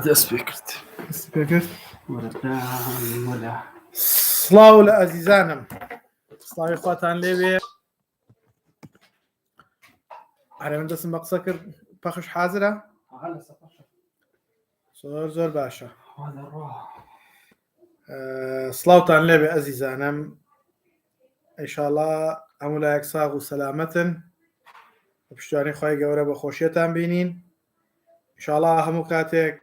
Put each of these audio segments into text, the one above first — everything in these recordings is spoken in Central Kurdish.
دەست پێ کرد دەست پێ کرد وەلا سڵاو لە ئازیزانم سڵاوی خواتان لێوێ ئەرێ من دەستم بە قسە کرد پەخش حازرە زۆر زۆر باشە سڵاوتان لێبێ ئەزیزانم ئیشاڵا هەموو لایەک ساغ و سەلامەتن بە پشتیوانی خی گەورە بە خۆشیەتان بینین ئیشاڵا هەموو کاتێک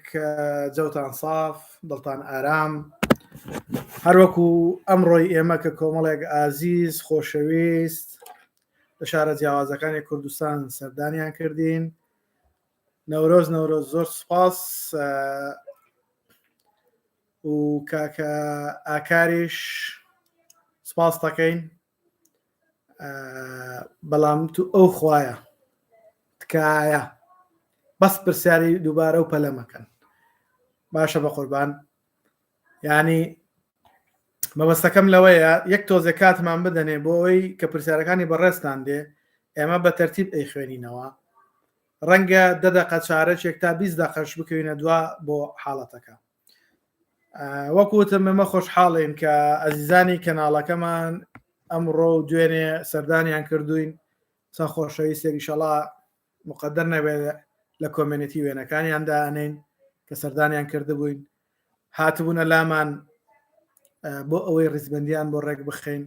جەوتان ساف دڵتان ئارام هەروەکو ئەمڕۆی ئێمە کە کۆمەڵێک ئازیز خۆشەویست لە شارە جیاوازەکانی کوردستان سەردانیان کردین نەورۆز نەورۆز زۆر سپاس و کاکە ئاکاریش سپاس دەکەین بەڵام تو ئەو خوایە تکایە بەس پرسیاری دووبارە و پەلە مەکەن باشە بە قوربان ینی مەبەستەکەم لەوەیە یەک تۆزێ کاتمان بدەنێ بۆ ئەوەی کە پرسیارەکانی بەڕێزتان دێ ئێمە بە تەرتیب ئەیخوێنینەوە ڕەنگە دە دەقە چارەکێک تا 20 دەقەش بکەوینە دوا بۆ حاڵەتەکە وەکو وتم ئێمە خۆشحاڵین کە ئەزیزانی کەناڵەکەمان ئەمڕۆ و دوێنێ سەردانیان کردوین چەند خۆشەویستێک ئیشەڵا مقدر نەبێت لە کۆمێنێتی وێنەکانیان دانین کە سەردانیان کردبووین هاتبوونە لامان بۆ ئەوەی ڕیزبندیان بۆ ڕێک بخەین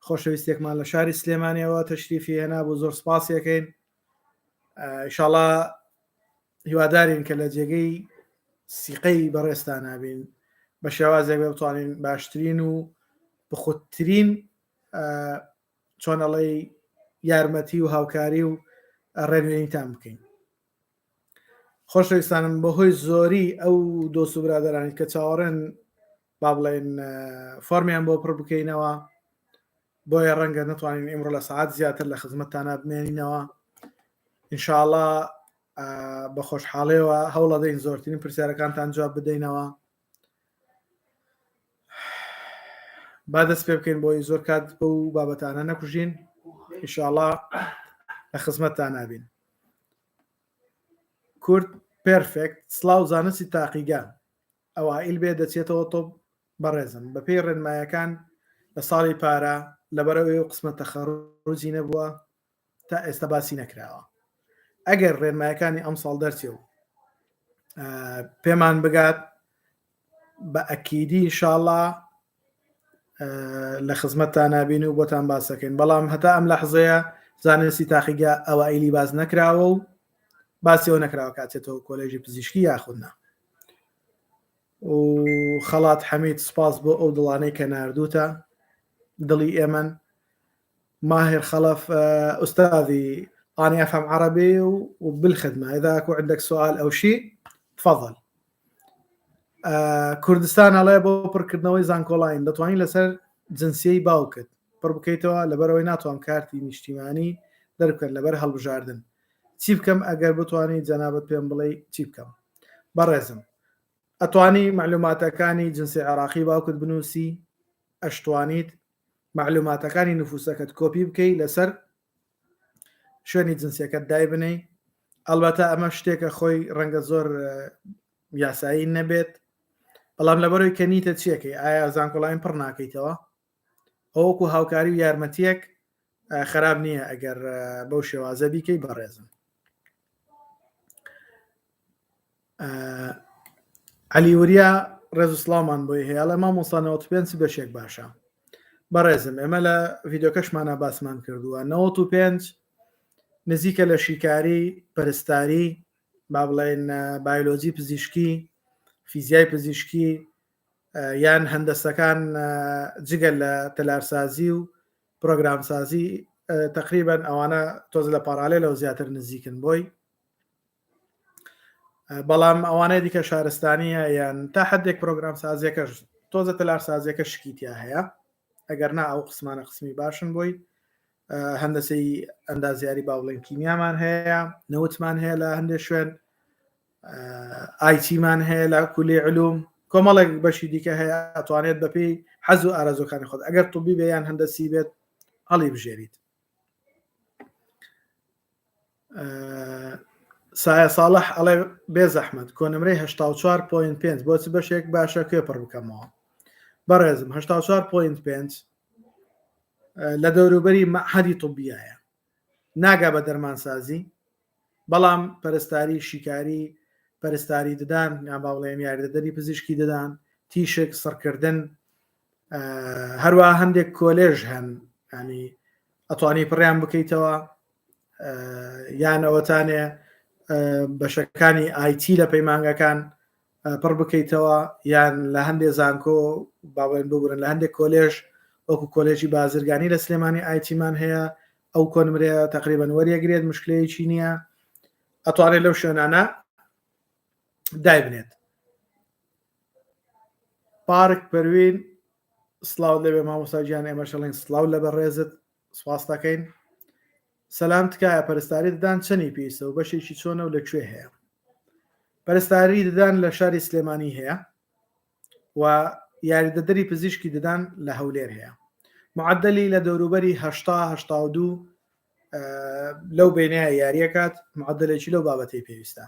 خۆشەویستێکمان لە شاری سلێمانیەوە تەشریفی هێنا بۆ زۆر سپاسیەکەین ئیشاڵا هیوادارین کە لە جێگەی سیقەی بەڕێزتان نابین بە شێوازێک بێ بتوانین باشترین و بخودترین چۆنەڵی یارمەتی و هاوکاری و ڕێنوێنیتان بکەین خۆشەویستانم بەهۆی زۆری ئەو دۆست و برادرانی کە چاوەڕێن با بڵێن فۆرمیان بۆ پڕ بکەینەوە بۆیە ڕەنگە نەتوانین ئیمڕۆ لە سعات زیاتر لە خزمەتتانە بمێنینەوە ئینشاءڵا بە خۆشحاڵیەوە هەوڵەدەین زۆرترین پرسیارەکانتان جواب بدەینەوە با دەست پێ بکەین بۆی زۆر کات بەو بابەتانە نەکوژین ئینشاءڵا لە خزمەتتان نابین کورد پێرفێکت سڵاو زانستی تاقیگە ئەوائیل بێ دەچێتەوە تۆپ بەڕێزم بەپێی ڕێنمایەکان لە ساڵی پارە لەبەرئەوەی ئەو قسمە تەخەروجی نەبووە تا ئێستا باسی نەکراوە ئەگەر ڕێنمایەکانی ئەمساڵ دەرچێ و پێمان بگات بە ئەکیدی ئینشاڵا لە خزمەتتان نابین و بۆتان باسەکەین بەڵام هەتا ئەم لەحزەیە زانستی تاقیگە ئەوائیلی باز نەکراوە و باسیەوە نەکراوە کاتێتەوە کۆلێژی پزیشکی یاخود نا و خەڵات حەمید سپاس بۆ ئەو دڵانەی کە ناردووتە دڵی ئێمەن ماهر خلف أستاذي أنا أفهم عربي وبالخدمة إذا أكو عندك سؤال أو شيء تفضل کوردستان ئەڵێ بۆ پڕکردنەوەی زانکۆلاین دەتوانین لەسەر جنسیەی باوکت پڕ بکەیتەوە لەبەرەوەی ناتوانم کارتی نیشتیمانی دەربکەن لەبەر هەڵبژاردن چی بکەم ئەگەر بتانی جەنابەت پێم بڵێ چی بکەم بەڕێزم ئەتوانی معلوماتەکانی جنسی عێراقی باوکت بنووسی ئەشتوانیت مەعلوماتەکانی نفوسەکەت کۆپی بکەی لەسەر شوێنی جنسیەکەت دایبنەی ئەلبەتە ئەمە شتێکە خۆی ڕەنگە زۆر یاسایی نەبێت بەڵام لەبەرەوەی کە نیتە چیەکەی ئایا زانکۆلاین پڕ ناکەیتەوە ئەوەکو هاوکاری و یارمەتیەک خراپ نییە ئەگەر بەو شێوازە بیکەی بەڕێزم عەلی وریا ڕێز و سڵاومان بۆی هەیە ئەڵێ مامۆستا 95 بەشێک باشە بەڕێزم ئێمە لە ڤیددیوکەشمانە باسمان کردووە 95 نزیکە لە شیکاری پەرستاری با بڵێن بایۆلۆجی پزیشکی فیزیای پزیشکی یان هەندەسەکان جگە لە تەلارسازی و پرۆگرامسازی تقریبا ئەوانە تۆز لە پارالێلەوە زیاتر نزیکن بۆی بەڵام ئەوانەی دیکە شارستانیە یان تا حدێک پرۆگرام سازیەکەش تۆزە تەلار سازیەکە شکی تیا هەیە ئەگەر نا ئەو قسمانە قسمی باشن بۆی هەندەسەی ئەندازیاری با بڵێن کیمیامان هەیە نەوتمان هەیە لە هەندێک شوێن ئایتیمان هەیە لە کولی علوم کۆمەڵێک بەشی دیکە هەیە ئەتوانێت بەپێی حەز و ئارەزوەکانی خۆت ئەگەر طبی بێ یان هەندەسی بێت هەڵی بژێریت. سایە ساڵح ئەڵێ بێ زەحمەت کۆنمرەی 84.5 بۆ چ بەشێک باشە کوێ پڕ بکەمەوە بەڕێزم 84.5 لە دەوروبەری مەعهەدی طبیایە ناگا بە دەرمانسازی بەڵام پەرستاری شیکاری پەرستاری ددان یان با بڵێن یاریدەدەری پزیشکی ددان تیشک سڕکردن هەروە هەندێک کۆلێژ هەن ینی ئەتوانی پڕیان بکەیتەوە یان ئەوەتانێ بەشەکانی ئایتی لە پەیمانگەکان پڕ بکەیتەوە یان لە هەندێ زانکۆ باڵێن ببورن لە هەندێک کۆلێژ وەکو کۆلێژی بازرگانی لە سلێمانی ئایتیمان هەیە ئەو کۆنمرەیە تقریبان وەریەگرێت مشکلەیەکی نییە ئەتوانێت لەو شوێنانە دایبنێت پارک پەروین سلااو لەوێ مامۆستا گیان ئێمە شەڵێن سلااو لە بەڕێزت سپاس دەکەین سەلام تکایە پەرستاری ددان چەنی پێویستە و بەشێکی چۆنە و لە کوێ هەیە پەرستاری ددان لە شاری سلێمانی هەیە و یاریدەدەری پزیشکی ددان لە هەولێر هەیە معدلی لە دەوروبەری 1970 لەو بینەیە یاریەکات معدلێکی لەو بابەتی پێویستە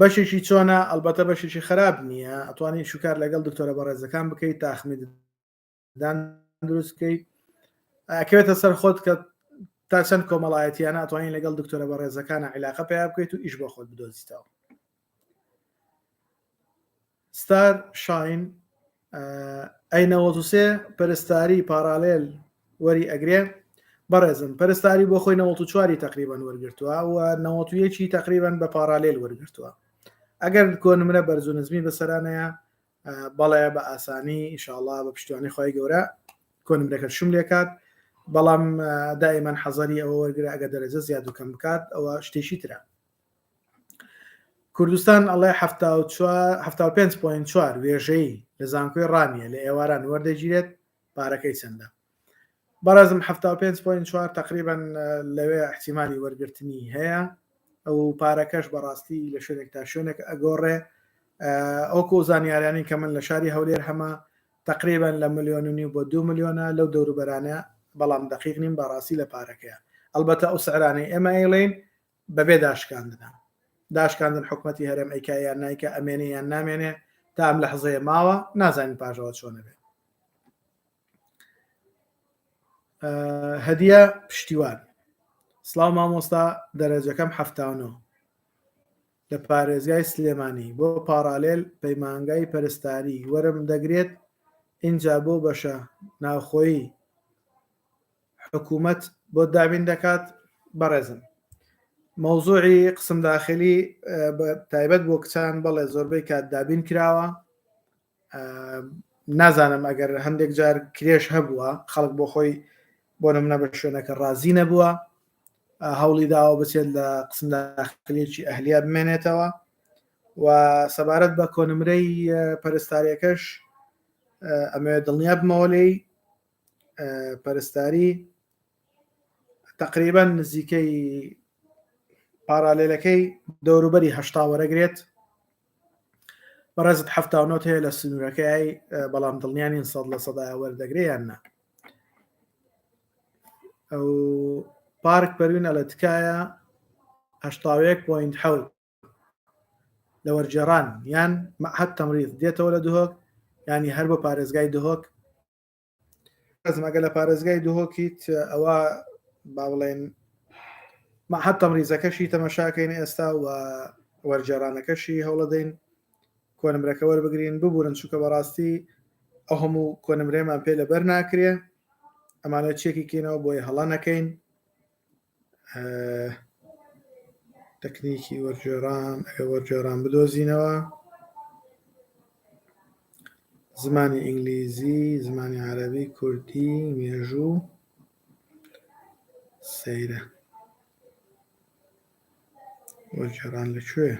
بەشێکی چۆنە ئەلبەتە بەشێکی خراپ نییە ئەتوانی شوکار لەگەڵ دکتۆرە بەڕێزەکان بکەیت تاخمی دان دروست بکەیت ئەکەوێتە سەر خۆت کە تا چەند کۆمەڵایەتیانە ئەتوانین لەگەڵ دکتۆرە بەڕێزەکانە عیلاقە پیا بکەیت و ئیش بۆ خۆت بدۆزیتەوە ستار شاین ئەی 93 پەرستاری پارالێل وەری ئەگرێ بەڕێزم پەرستاری بۆ خۆی 94 تقریبان وەرگتووە و 91 تقریبان بە پارالێل وەرگتووە ئەگەر کۆنمرە بەرز و نزمی بەسەرانەیە بەڵێ بە ئاسانی ئیشاڵا بە پشتیوانی خی گەورە کۆنمرەکە شم لێکات بەڵام دائیمەن حەزەری ئەوە وەرگرە ئەگە دەرەجە زیاد و کەم بکات ئەوە شتێکی ترە کوردستان ئەڵێ 5.4 وێژەی لە زانکۆی ڕانیە لە ئێواران وەردەگیرێت پارەکەی چەندە بەڕێزم 75.4 تقریبا لەوێ احتیمالی وەرگرتنی هەیە ئەو پارەکەش بەڕاستی لە شوێنێک تا شوێنێک ئەگۆڕێ ئەوکو زانیارانی کە من لە شاری هەولێر هەمە تقریبا لە ملیۆن و نیو بۆ دو ملیۆنە لەو دەوروبەرانە بەڵام دقیق نیم بەڕاستی لە پارەکەیە ئەلبەتە ئەو سعرانەی ئێمە ئەیڵێین بەبێ داشکاندنە داشکاندن حکومەتی هەرێم ئەیکا یان نایکا ئەمێنێ یان نامێنێ تا ئەم لەحزەیە ماوە نازانین پاژەوە چۆنە بێ هەدیە پشتیوان سڵاو مامۆستا دەرەجەکەم هەفتانۆ لە پارێزگای سلێمانی بۆ پاڕالێل پەیمانگای پەرستاری وەرم دەگرێت ئینجا بۆ بەشە ناوخۆیی حکوومەت بۆ دابین دەکات بەڕێزم مەوزوعی قسم داخلی تایبەت بۆ کچان بەڵێ زۆربەی کات دابین کراوە نازانم ئەگەر هەندێک جار کرێش هەبووە خەڵک بۆ خۆی بۆ نمونە بە شوێنەکە ڕازی نەبووە هەوڵی داوە بچێت لە قسم داخلێکی ئەهلیە بمێنێتەوە و سەبارەت بە کۆنمرەی پەرستاریەکەش ئەمەوێت دڵنیا بمەوە لێی پەرستاری تقریبا نزیکەی پارالێلەکەی دەوروبەری هەشتا وەرەگرێت بەڕێزت هەفتا و نۆت هەیە لە سنوورەکەی بەڵام دڵنیانین سەد لە سەدایە وەردەگرێ یان نا ئەو پارک پەروینە لە تکایە هەشتاوێک پوینت حەوت لە وەرگێڕان یان مەعهد تەمریض دێتەوە لە دهۆک ینی هەر بۆ پارێزگای دهۆک ئەگە لە پارێزگای دهۆکیت ئەوە با بڵێن مەعهد تەمریزەکەشی تەمەشاکەین ئێستا و وەرگێڕانەکەشی هەوڵەدەین کۆنمرەکە وەربگرین ببورن چونکە بەڕاستی ئەو هەموو کۆنمرێمان پێ لەبەر ناکرێ ئەمانە چێکی کەینەوە بۆی هەڵە نەکەین تەکنیکی وەرگێڕان ئەگەر وەرگێڕان بدۆزینەوە زمانی ئینگلیزی زمانی عەربی کوردی مێژوو سەیرە وەرگێڕان لەکوێ؟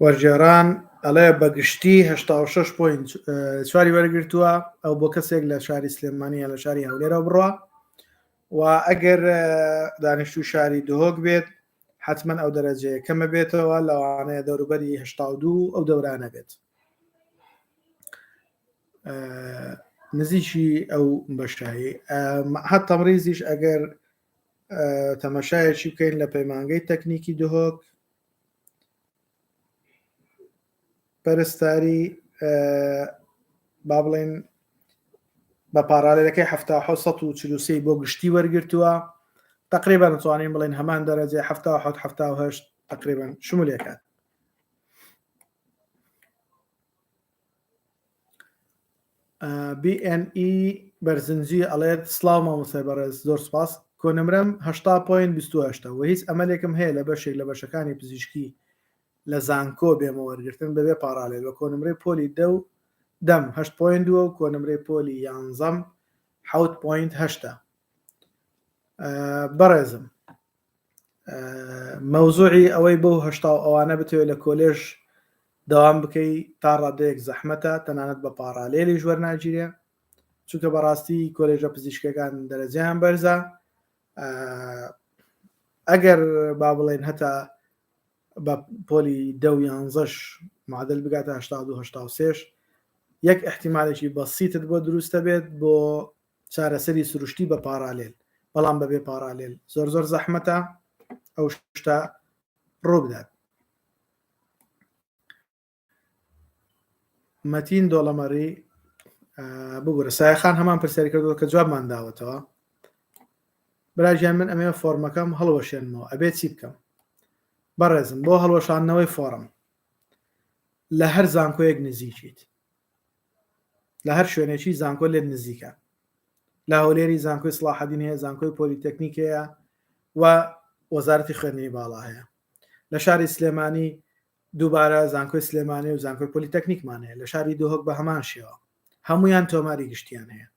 وەرگێڕان ئەڵێ بە گشتی 86 پوینت چواری وەرگرتووە ئەو بۆ کەسێک لە شاری سلێمانی یان لە شاری هەولێرەوە بڕە و ئەگەر دانیشتوو شاری دهۆک بێت حتمما ئەو دەرەجەیە کەمە بێتەوە لەوانەیە دەوروبەری 82 ئەو دەورانە بێت. نزیکی ئەو بەشایی هەر تەمریزیش ئەگەر تەمەشایەکی بکەین لە پەیمانگەی تەکنیکی دهۆک پەرستاری با بڵێن بە پارالێلەکەی 1943 بۆ گشتی وەرگرتووە تقریبا نتوانین بڵێن هەمان دەرەجە 1970 تقریبا شمولەکات BNE بەرزنجی ئەڵێت سڵاو مامۆستای بەڕێز زۆر سپاس کۆنمرەم هەشتا پۆین 28 و هیچ ئەمەلێکم هەیە لە بەشێک لە بەشەکانی پزیشکی لە زانکۆ بێمە وەرگرتن بەبێ پاڕالێل وە کۆنمرەی پۆلی دە و دەم هەشت پۆین دووە و کۆنمرەی پۆلی یانزەم حەوت پۆینت هەشتە بەڕێزم مەوزوعی ئەوەی بەو هەشتا و ئەوانە بتەوێت لە کۆلێژ دەوام بکەی تا ڕادەیەک زەحمەتە تەنانەت بە پاڕالێلیش وەرناگیرێ چونکە بەڕاستی کۆلێژە پزیشکەکان دەرەجەیان بەرزە ئەگەر با بڵێن هەتا بە پۆلی دە و یانزەش معدل بگاتە 82 83 یەک احتیمالێکی بەسیتت بۆ دروستە بێت بۆ چارەسەری سروشتی بە پاڕالێل بەڵام بەبێ پاڕالێل زۆر زۆر زەحمەتە ئەو شتە ڕووبدات. مەتین دۆڵەمەڕی ببورە سایەخان هەمان پرسیاری کردووە کە جوابمان داوەتەوە براگیان من ئەمێ فۆرمەکەم هەڵوەشێنمەوە ئەبێ چی بکەم بەڕێزم بۆ هەڵوەشاندنەوەی فۆرم لە هەر زانکۆیەک نزیکیت لە هەر شوێنێکی زانکۆ لێت نزیکە لە هەولێری زانکۆی سڵاحەدین هەیە زانکۆی پۆلیتەکنیک هەیە و وەزارەتی خوێندنی باڵا هەیە لە شاری سلێمانی دووبارە زانکۆی سلێمانی و زانکۆی پۆلیتەکنیکمان هەیە لە شاری دهۆک بە هەمان شێوە هەمویان تۆماری گشتیان هەیە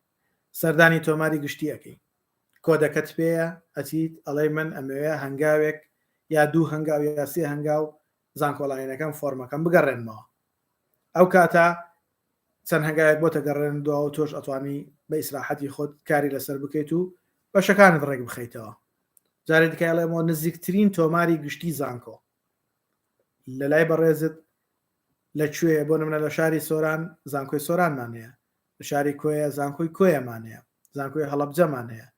سەردانی تۆماری گشتی ئەەکەی کۆدەکەت پێیە ئەچیت ئەڵێ من ئەمەوێ هەنگاوێک یا دوو هەنگاو یا سێ هەنگاو زانکۆلاینەکەم فۆرمەکەم بگەڕێنمەوە ئەو کاتە چەند هەنگاوێک بۆتە گەڕێن دواوە تۆش ئەتوانی بە ئیسراحەتی خۆت کاری لەسەر بکەیت و بەشەکانت ڕێک بخەیتەوە جارێ دیکە ئەڵێمەوە نزیکترین تۆماری گشتی زانکۆ لە لای بەڕێزت لە کوێ بۆ نمونە لە شاری سۆران زانکۆی سۆرانمان هەیە لە شاری کۆیە زانکۆی کۆیەمان هەیە زانکۆی هەڵەبجەمان هەیە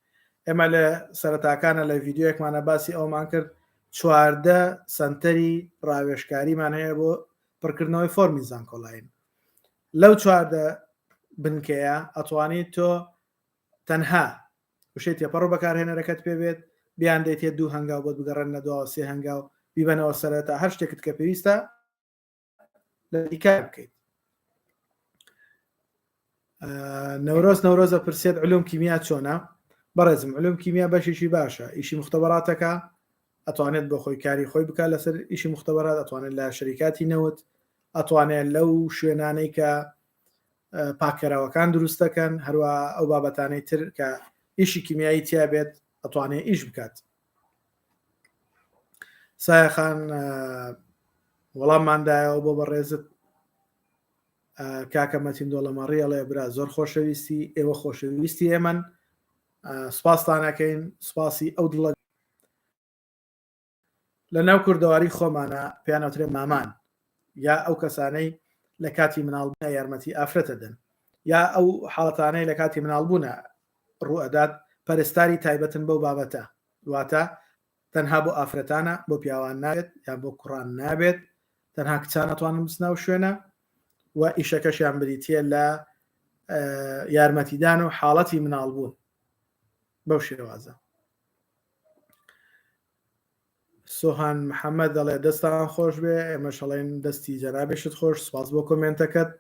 ئێمە لە سەرەتاکانە لە ڤیددیوەکمانە باسی ئەومان کرد 14 سنتەری ڕاوێشکاریمان هەیە بۆ پڕکردنەوەی فۆرمی زانکۆلاین لەو 14 بنکەیە ئەتوانیت تۆ تەنها وشەی تێپەڕ و بەکارهێنەرەکەت پێ بێت بیان دەیتێت دوو هەنگاو بۆت بگەڕێنە دواوە سێ هەنگاو بیبەنەوە سەرەتا هەر شتێکت کە پێویستە لە کار بکەیت نەورۆز نەورۆزە پرسێت علوم کیمیا چۆنە بەڕێزم علوم کیمیا بەشێکی باشە ئیشی مختبەراتەکە ئەتوانێت بۆ خۆی کاری خۆی بکات لەسەر ئیشی مختبەرات ئەتوانێت لە شەریکاتی نەوت ئەتوانێت لەو شوێنانەی کە پاککەرەوەکان دروست دەکەن هەروە ئەو بابەتانەی تر کە ئیشی کیمیایی تیا بێت ئەتوانێت ئیش بکات سایەخان وەڵامماندایەوە بۆ بەڕێزت کاکە مەتین دۆڵەمەڕی ئەڵێ برا زۆر خۆشەویستی ئێوە خۆشەویستی ئێمەن سپاستانەکەین سپاسی ئەو دڵە لە ناو کوردەواری خۆمانە پێیان ئەوترێ مامان یا ئەو کەسانەی لە کاتی مناڵبوونە یارمەتی ئافرەتە دەن یا ئەو حاڵەتانەی لە کاتی مناڵبوونە ڕوئەدات پەرستاری تایبەتن بەو بابەتە واتە تەنها بۆ ئافرەتانە بۆ پیاوان نابێت یان بۆ کوڕان نابێت تەنها کچان ئەتوانن بچنە ئەو شوێنە و ئیشەکەشیان بریتە لە یارمەتیدان و حاڵەتی مناڵبوون بەو شێوازە سۆهان محەممەد دەڵێ دەستان خۆش بێ ئێمە شەڵێن دەستی جەنابێشت خۆش سپاس بۆ کۆمێنتەکەت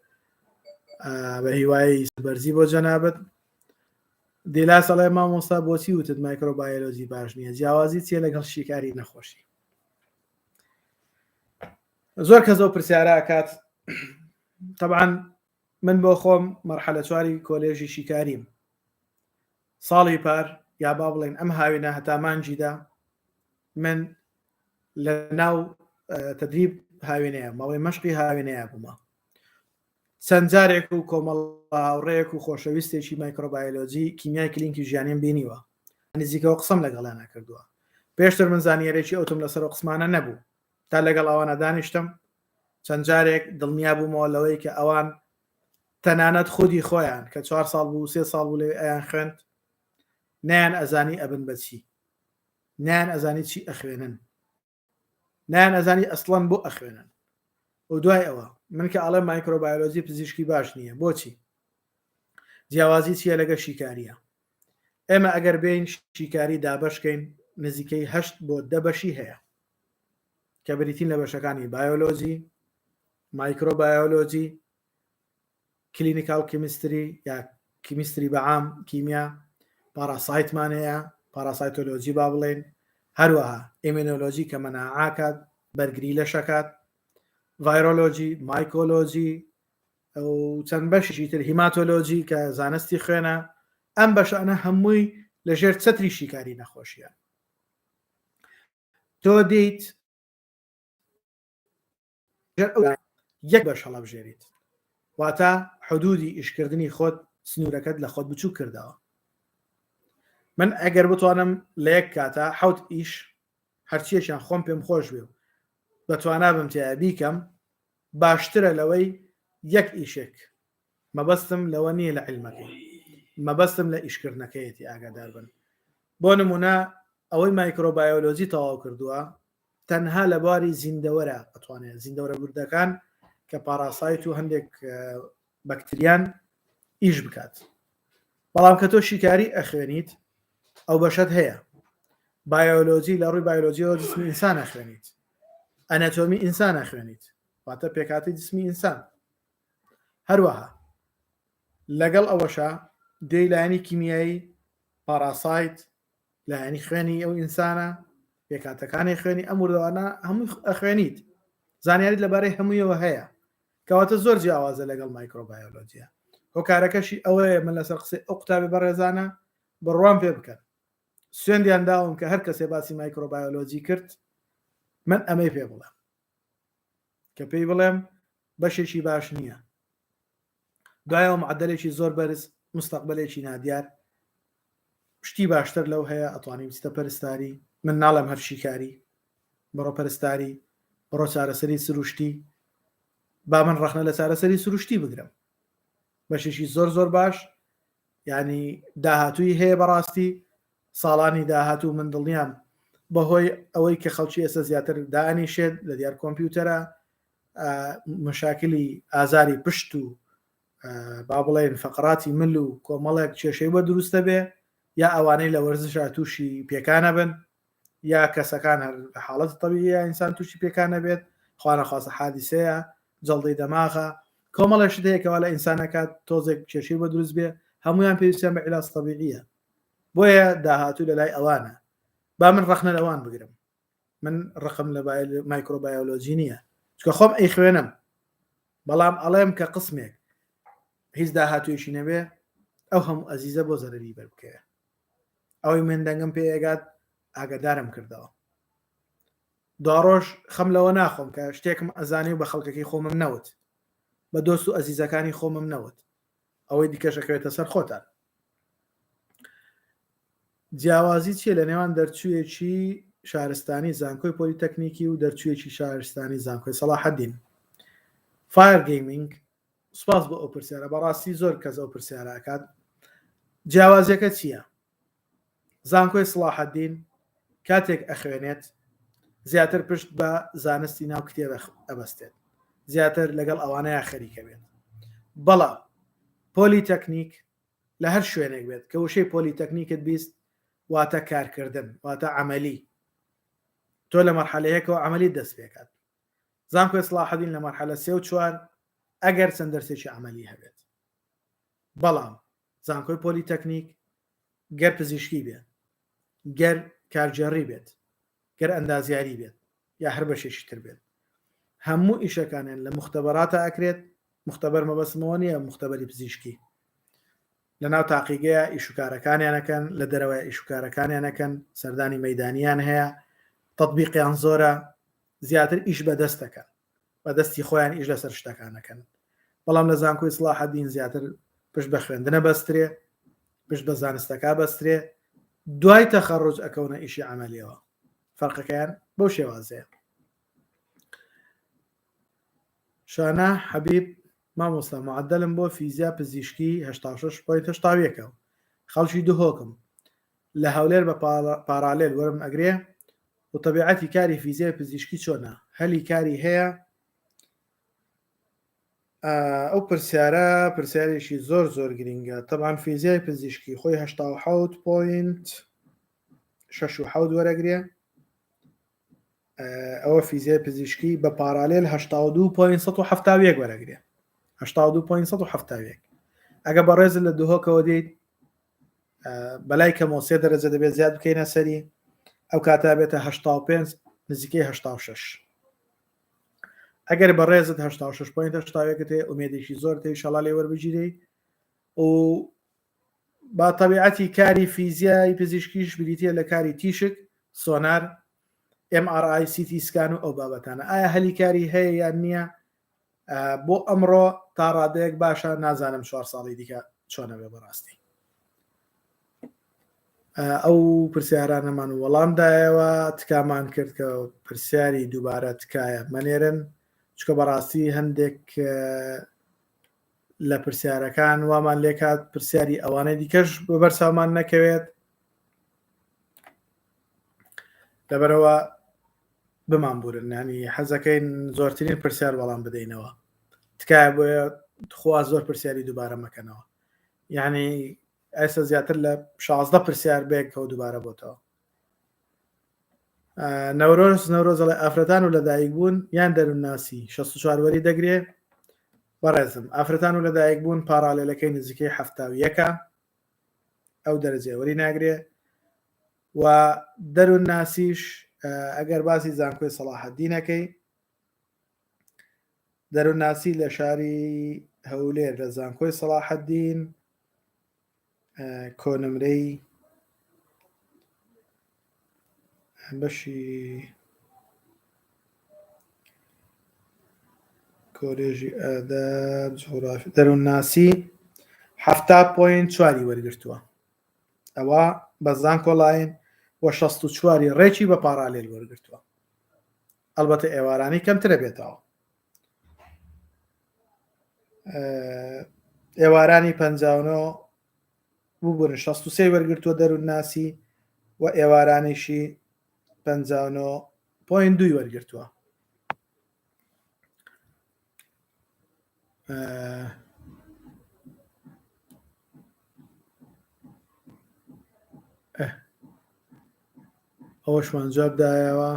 بە هیوای بەرزی بۆ جەنابەت دیلاس ئەڵێ مامۆستا بۆچی وتت مایکرۆبایۆلۆجی باش نییە جیاوازی چییە لەگەڵ شیکاری نەخۆشی زۆر کەس ئەو پرسیارە ئەکات طبعا من بۆ خۆم مەرحەلە چواری کۆلێژی شیکاریم ساڵی پار یا با بڵێن ئەم هاوینە هەتا مانگیدا من لە ناو تدریب هاوینەیە ماوەی مەشقی هاوینەیە بوومە چەند جارێک و کۆمەڵ هاوڕێیەک و خۆشەویستێکی مایکرۆبایۆلۆجی کیمیای کلینکی ژیانیم بینیوە نزیکەوە قسەم لەگەڵیانە کردووە پێشتر من زانیارێکی ئەوتم لەسەر قسمانە نەبوو تا لەگەڵ ئەوانە دانیشتم چەند جارێک دڵنیا بوومەوە لەوەی کە ئەوان تەنانەت خودی خۆیان کە چوار ساڵ بوو سێ ساڵ بوو لەوێ ئەیان خوێند نەیان ئەزانی ئەبن بە چی، نەیان ئەزانی چی ئەخوێنن، نەیان ئەزانی ئەسڵەن بۆ ئەخوێنن. و دوای ئەوە من کە ئەڵێم مایکرۆبایۆلۆجی پزیشکی باش نییە بۆچی؟ جیاوازی چییە لەگە شیکاریە؟ ئێمە ئەگەر بێین شیکاری دابەشکەین نزیکەی هەشت بۆ دە بەشی هەیە کە بریتین لە بەشەکانی بایۆلۆجی، مایکرۆبایۆلۆجی، clinical chemistry یا chemistry بەعام کیمیا، parasite مان هەیە، parasitology با بڵێین، هەروەها immunology کە مەناعاکات، بەرگری لەشەکات، virology، mycology و چەند بەشێکی تر hematology کە زانستی خوێنە. ئەم بەشانە هەمووی لەژێر چەتری شیکاری نەخۆشیە. تۆ دێیت یەک بەش هەڵەبژێریت واتە حدودی ئیشکردنی خۆت سنوورەکەت لە خۆت بچوو کردەوە. من ئەگەر بتوانم لە یەک کاتا حوت ئیش هەرچیەکیان خۆم پێم خۆش بێ و بەتوانا بم تایە بیکەم باشترە لەوەی یەک ئیشێک مەبەستم لەوە نییە لە علمەکەی مەبەستم لە ئیشکردنەکەیەتی ئاگادار بن بۆ نمونە ئەوەی مایکرۆبایۆلۆجی تەواو کردووە تەنها لە بواری زیندەوەرە ئەتوانێت زیندەوەرە وردەکان کە parasite و هەندێک بەکتریان ئیش بکات بەڵام کە تۆ شیکاری ئەخوێنیت ئەو بەشەت هەیە بایۆلۆجی لە ڕووی بایۆلۆجیەوە جسمی ئینسان ئەخوێنیت ئەنەتۆمی ئینسان ئەخوێنیت واتە پێکاتی جسمی ئینسان هەروەها لەگەڵ ئەوەشا دێی لایەنی کیمیایی parasite لایەنی خوێنی ئەو ئینسانە پێکاتەکانی خوێنی ئەم وردەوانە هەمووی ئەخوێنیت زانیاریت لەبارەی هەموویەوە هەیە کەواتە زۆر جیاوازە لەگەڵ مایکرۆبایۆلۆجیە هۆکارەکەشی ئەوەیە من لەسەر قسەی ئەو قوتابی بەڕێزانە بڕوام پێ بکەن سوێندیان داوم کە هەر کەسێ باسی مایکرۆبایۆلۆجی کرد من ئەمەی پێ بڵێم کە پێی بڵێم بەشێکی باش نییە دوایەوە معدلێکی زۆر بەرز مستەقبلێکی نادیار شتی باشتر لەو هەیە ئەتوانی بچتە پەرستاری من ناڵێم هەر شیکاری بڕۆ پەرستاری بڕۆ چارەسەری سروشتی با من ڕەخنە لە چارەسەری سروشتی بگرم بەشێکی زۆر زۆر باش ینی داهاتووی هەیە بەڕاستی ساڵانی داهاتوو من دڵنیام بەهۆی ئەوەی کە خەڵکی ئێستا زیاتر دانیشێت لە دیار کۆمپیوتەرە مشاکلی ئازاری پشت و با بڵێن فقراتی مل و کۆمەڵێک کێشەی بە دروستە بێ یا ئەوانەی لە وەرزشا تووشی پێکانە بن یا کەسەکان هەر لە حاڵەتی تەبیعیە ئینسان تووشی پێکانە بێت خوانەخواستە حادیسەیە جەڵدەی دەماغە کۆمەڵێک شت هەیە کەوا لە ئینسانەکە تۆزێک کێشەی بە دروست بێ هەمویان پێویستیان بە عیلاج تەبیعیە بۆیە داهاتوو لە لای ئەوانە با من ڕەخنە لەوان بگرم من ڕقم لە مایکرۆبایۆلۆجی نییە چکە خۆم ئەیخوێنم بەڵام ئەڵێم کە قسمێک هیچ داهاتوویەکی نەبێ ئەو هەموو ئەزیزە بۆ زەرەری بەر بکەوێ ئەوەی من دەنگم پێ ئەگات ئاگادارم کردەوە دواڕۆژ خەم لەوە ناخۆم کە شتێکم ئەزانی و بە خەڵکەکەی خۆمم نەوت بە دۆست و ئەزیزەکانی خۆمم نەوت ئەوەی دیکەش ئەکەوێتە سەر خۆتان جیاوازی چییە لە نێوان دەرچوویەکی شارستانی زانکۆی پۆلیتەکنیکی و دەرچوویەکی شارستانی زانکۆی سەڵاحەدین؟ فایر گەیمینگ سپاس بۆ ئەو پرسیارە بەڕاستی زۆر کەس ئەو پرسیارە ئەکات جیاوازیەکە چییە؟ زانکۆی سڵاحەدین کاتێک ئەخوێنێت زیاتر پشت بە زانستی ناو کتێب ئەبەستێت زیاتر لەگەڵ ئەوانەیە خەریکە بێت بەڵام پۆلیتەکنیک لە هەر شوێنێک بێت کە وشەی پۆلیتەکنیکت 20 واتە کارکردن واتە عملی تۆ لە مەرحەلەیەکەوە عملی دەست پێکات زانکۆی سڵاحەدین لە مەرحەلە سێ و چوار ئەگەر چەند دەرسێکی عملی هەبێت بەڵام زانکۆی پۆلیتەکنیک گەر پزیشکی بێت گەر کارگێڕی بێت گەر ئەندازیاری بێت یا هەر بەشێکی تر بێت هەموو ئیشەکانیان لە مختبەراتە ئەکرێت مختبەر مەبەستمەوە نییە مختبەری پزیشکی لە ناو تاقیگەیە ئیشوکارەکانیانەکەن لە دەرەوەی ئیشوکارەکانیانەکەن سەردانی مەدانیان هەیە تطبیقیان زۆرە زیاتر ئیش بەدەست دەکەن بەدەستی خۆیان ئیش لەسەر شتەکان ئەکەن بەڵام لە زانکۆی سڵاحەدین زیاتر پشت بە خوێندنە بەسترێ پشت بە زانستەکە بەسترێ دوای تەخەڕوج ئەکەونە ئیشی عملیەوە فەرقەکەیان بەو شێوازەیە شانە حەبیب. مامۆستا معدلم بۆ فیزیا پزیشکی 86.81 خەڵکی دهۆکم لە هەولێر بە پارالێل وەرم ئەگرێ و تەبیعەتی کاری فیزیای پزیشکی چۆنە هەلی کاری هەیە ئەو پرسیارە پرسیارێکی زۆر زۆر گرینگە تەبان فیزیای پزیشکی خۆی 87.67 وەرەگرێ ئەوە فیزیای پزیشکی بە پارالێل 82.171 وەرەگرێ 82.171 ئەگە بەڕێزت لە دهۆکەوە دێیت بەلای کەمەوە سێ دەرەجە دەبێت زیاد بکەینە سەری ئەو کاتە بێتە 85 نزیکەی 86 ئەگەر بەڕێزت 86 point 81 هەیە ئومێدێکی زۆر تێ شەڵا لێ وەربگیری و با تەبیعەتی کاری فیزیای پزیشکیش بریتە لە کاری تیشک سۆنار MRI CT scan و ئەو بابەتانە ئایا هەلی کاری هەیە یان نییە بۆ ئەمڕۆ تا ڕادەیەک باشە نازانم چوار ساڵی دیکە چۆنە بێ بەڕاستی ئەو پرسیارانەمان وەڵام دایەوە تکامان کرد کە پرسیاری دووبارە تکایە مەنێرن چکە بەڕاستی هەندێک لە پرسیارەکان وامان لێکات پرسیاری ئەوانەی دیکەش بەبەرچاومان نەکەوێت لەبەرەوە بمانبورن ینی حەزەکەین زۆرترین پرسیار وەڵام بدەینەوە تکایە بۆیە تخوا زۆر پرسیاری دووبارە مەکەنەوە یعنی ئێستا زیاتر لە 16 پرسیار بێکەوە دووبارە بۆتەوە نەورۆز نەورۆزەڵێ ئافرەتان و لەدایک بوون یان دەروونناسی 64 وەری دەگرێ بەڕێزم ئافرەتان و لەدایک بوون پاڕالێلەکەی نزیکەی 71ە ئەو دەرەجەیە وەری ناگرێ و دەروون ناسیش ئەگەر باسی زانکۆی سەڵاحەدینەکەی دەروونناسی لە شاری هەولێر لە زانکۆی سەڵاحەدین کۆنمرەی بەشی کۆلێژی ئاداب جوغرافی دەروونناسی حەفتا point چواری وەرگرتووە ئەوە بە زانکۆلاین و 64 ڕێکی بە پارالێل وەرگرتووە ئەلبەتە ئێوارانی کەمترە بێتەوە ئێوارانی 59 ببورن 63 وەرگرتووە دەروونناسی و ئێوارانیشی 59 point دووی وەرگرتووە ئەوەشمان جواب دایەوە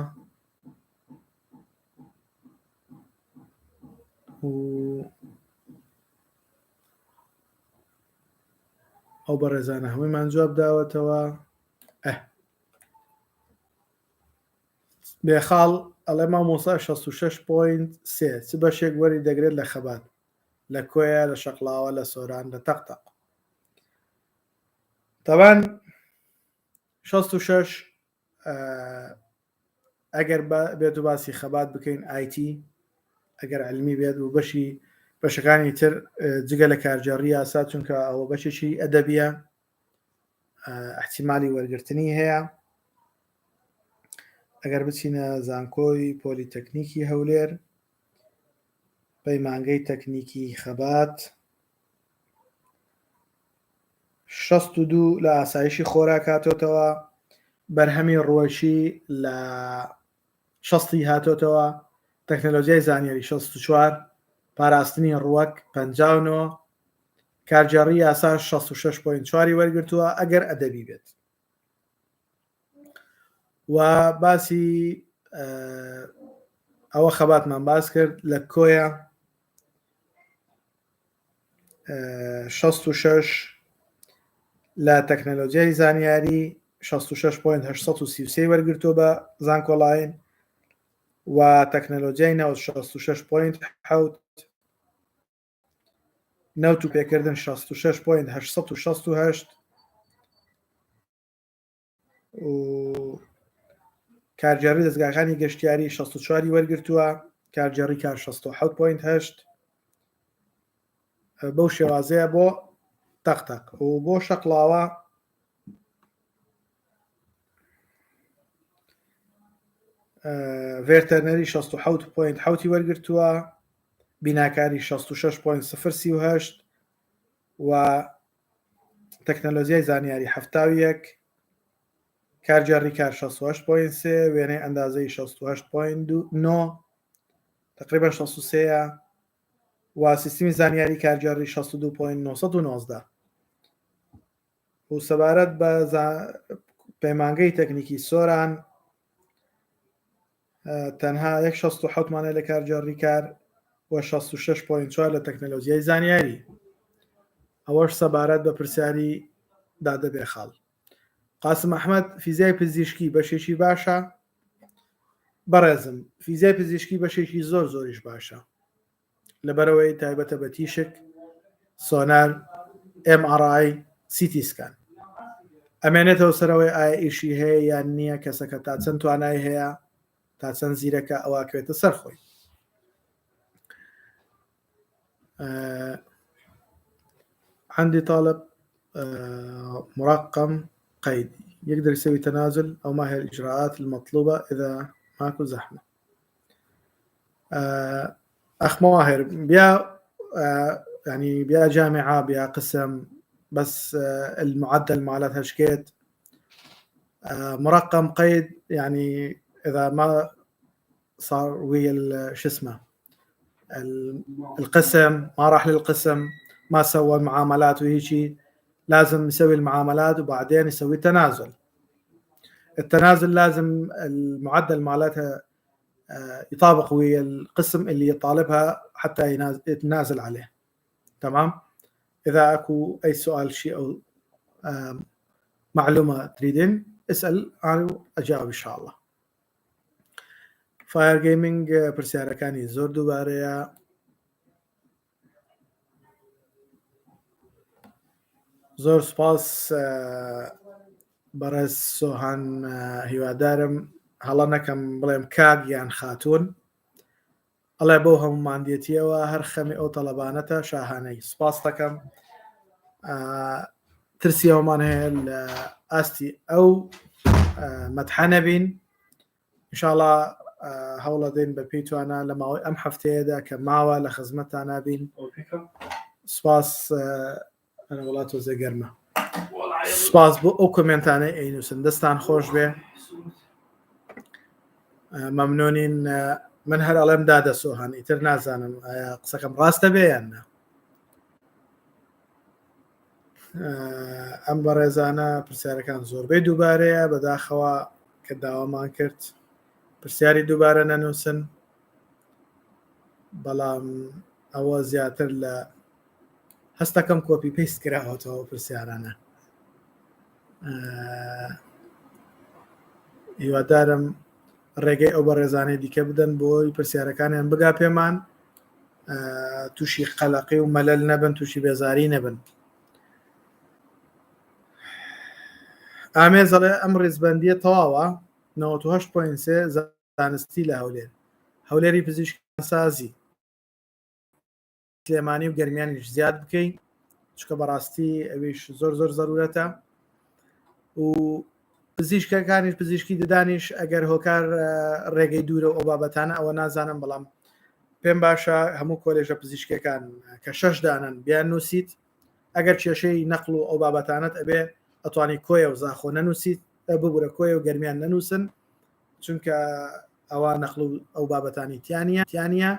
و ئەو بەڕێزانە هەموویمان جواب داوەتەوە ئە بێخاڵ ئەڵێ مامۆسا 66.3 چ بەشێک وەری دەگرێت لە خەبات لە کۆیە لە شەقڵاوە لە سۆران لە تەقتەق تاوان 66 ئەگەر بێت و باسی خەبات بکەین ئایتی ئەگەر علمی بێت و بەشی بەشەکانی تر جگە لە کارگێڕی یاسا چونکە ئەوە بەشێکی ئەدەبیە احتیمالی وەرگرتنی هەیە ئەگەر بچینە زانکۆی پۆلیتەکنیکی هەولێر پەیمانگەی تەکنیکی خەبات 62 لە ئاسایشی خۆراک هاتۆتەوە بەرهەمی ڕوەکی لە شەستی هاتۆتەوە تەکنەلۆجیای زانیاری 64 پاراستنی ڕوەک 59 کارگێڕی یاسا 66.4 وەرگرتووە ئەگەر ئەدەبی بێت و باسی ئەوە خەباتمان باس کرد لە کۆیە 66 لە تەکنەلۆجیای زانیاری 66.833 وەرگرتووە بە زانکۆلاین و تەکنەلۆجیای نەوت 66.7 نەوت و پێکردن 66.868 و کارگێڕی دەستگاکانی گەشتیاری 64 وەرگرتووە کارگێڕی کار 67.8 بەو شێوازەیە بۆ تەقتەق و بۆ شەقڵاوە ڤێرتەرنەری 67.7 وەرگرتووە. بیناکاری 66.038 و تەکنەلۆجیای زانیاری 71 کارگێڕی کار 68.3 وێنەی ئەندازەی 68.9 تقریبا 63 و سیستمی زانیاری کارگێڕی 62.919 و سەبارەت بە پەیمانگەی تەکنیکی سۆران تەنها یەک 67 مانە لە کارگێڕی کار و 66.4 لە تەکنەلۆجیای زانیاری ئەوەش سەبارەت بە پرسیاری دادە بێخاڵ قاسم ئەحمد فیزیای پزیشکی بەشێکی باشە بەڕێزم فیزیای پزیشکی بەشێکی زۆر زۆریش باشە لەبەرەوەی تایبەتە بە تیشک سۆنار MRI CT scan ئەمێنێتەوە سەرەوەی ئایا ئیشی هەیە یان نییە کەسەکە تا چەند توانای هەیە تا چەند زیرەکە ئەوە ئەکەوێتە سەر خۆی عندي طالب مرقم قيد يقدر يسوي تنازل أو ما هي الإجراءات المطلوبة إذا ماكو زحمة أخ مواهر بيا يعني بيا جامعة بيا قسم بس المعدل مالتها شكيت مرقم قيد يعني إذا ما صار ويا شو اسمه القسم ما راح للقسم ما سوى المعاملات وهيجي لازم يسوي المعاملات وبعدين يسوي تنازل التنازل لازم المعدل مالتها يطابق ويا القسم اللي يطالبها حتى يتنازل عليه تمام اذا اكو اي سؤال شيء او معلومه تريدين اسال انا اجاوب ان شاء الله Fire Gaming پرسیارەکانی زۆر دووبارەیە زۆر سپاس بەڕێز سۆهان هیوادارم هەڵە نەکەم بڵێم کاک یان خاتوون ئەڵێ بەو هەموو ماندێتیەوە هەر خەمی ئەو تەڵەبانەتە شاهانەی سپاس دەکەم ترسی ئەومان هەیە لە ئاستی ئەو مەتحە نەبین ئینشاڵا هەوڵەدەین بە پێی توانا لە ماوەی ئەم هەفتەیەدا کە ماوە لە خزمەتتان نابین سپاس ئەرە وڵات تۆزێ گەرمە سپاس بۆ ئەو کۆمێنتانەی ئەینووسن دەستان خۆش بێ مەمنونین من هەر ئەڵێم دادە سۆهان ئیتر نازانم ئایا قسەکەم ڕاستە بێ یان نا ئەم بەڕێزانە پرسیارەکان زۆربەی دووبارەیە بەداخەوە کە داوامان کرد پرسیاری دووبارە نەنووسن بەڵام ئەوە زیاتر لە هەستەکەم copy paste کراوەتەوە پرسیارانە هیوادارم ڕێگەی ئەو بەڕێزانەی دیکە بدەن بۆی پرسیارەکانیان بگا پێمان تووشی قەلەقی و مەلەل نەبن تووشی بێزاری نەبن ئامێز ئەڵێ ئەم ڕیزبندیە تەواوە 98.3 زانستی لە هەولێر هەولێری پزیشکسازی سلێمانی و گەرمیانیش زیاد بکەی چکە بەڕاستی ئەویش زۆر زۆر زەرورەتە و پزیشکەکانیش پزیشکی ددانیش ئەگەر هۆکار ڕێگەی دوورە و ئەو بابەتانە ئەوە نازانم بەڵام پێم باشە هەموو کۆلێژە پزیشکەکان کە شەش دانن بیان نووسیت ئەگەر کێشەی نەقل و ئەو بابەتانت ئەبێ ئەتوانی کۆیە و زاخۆ نەنووسیت ببوورە کۆیە و گەرمیان نەنووسن چونکە ئەوە نەقل و ئەو بابەتانی تیانە تیانە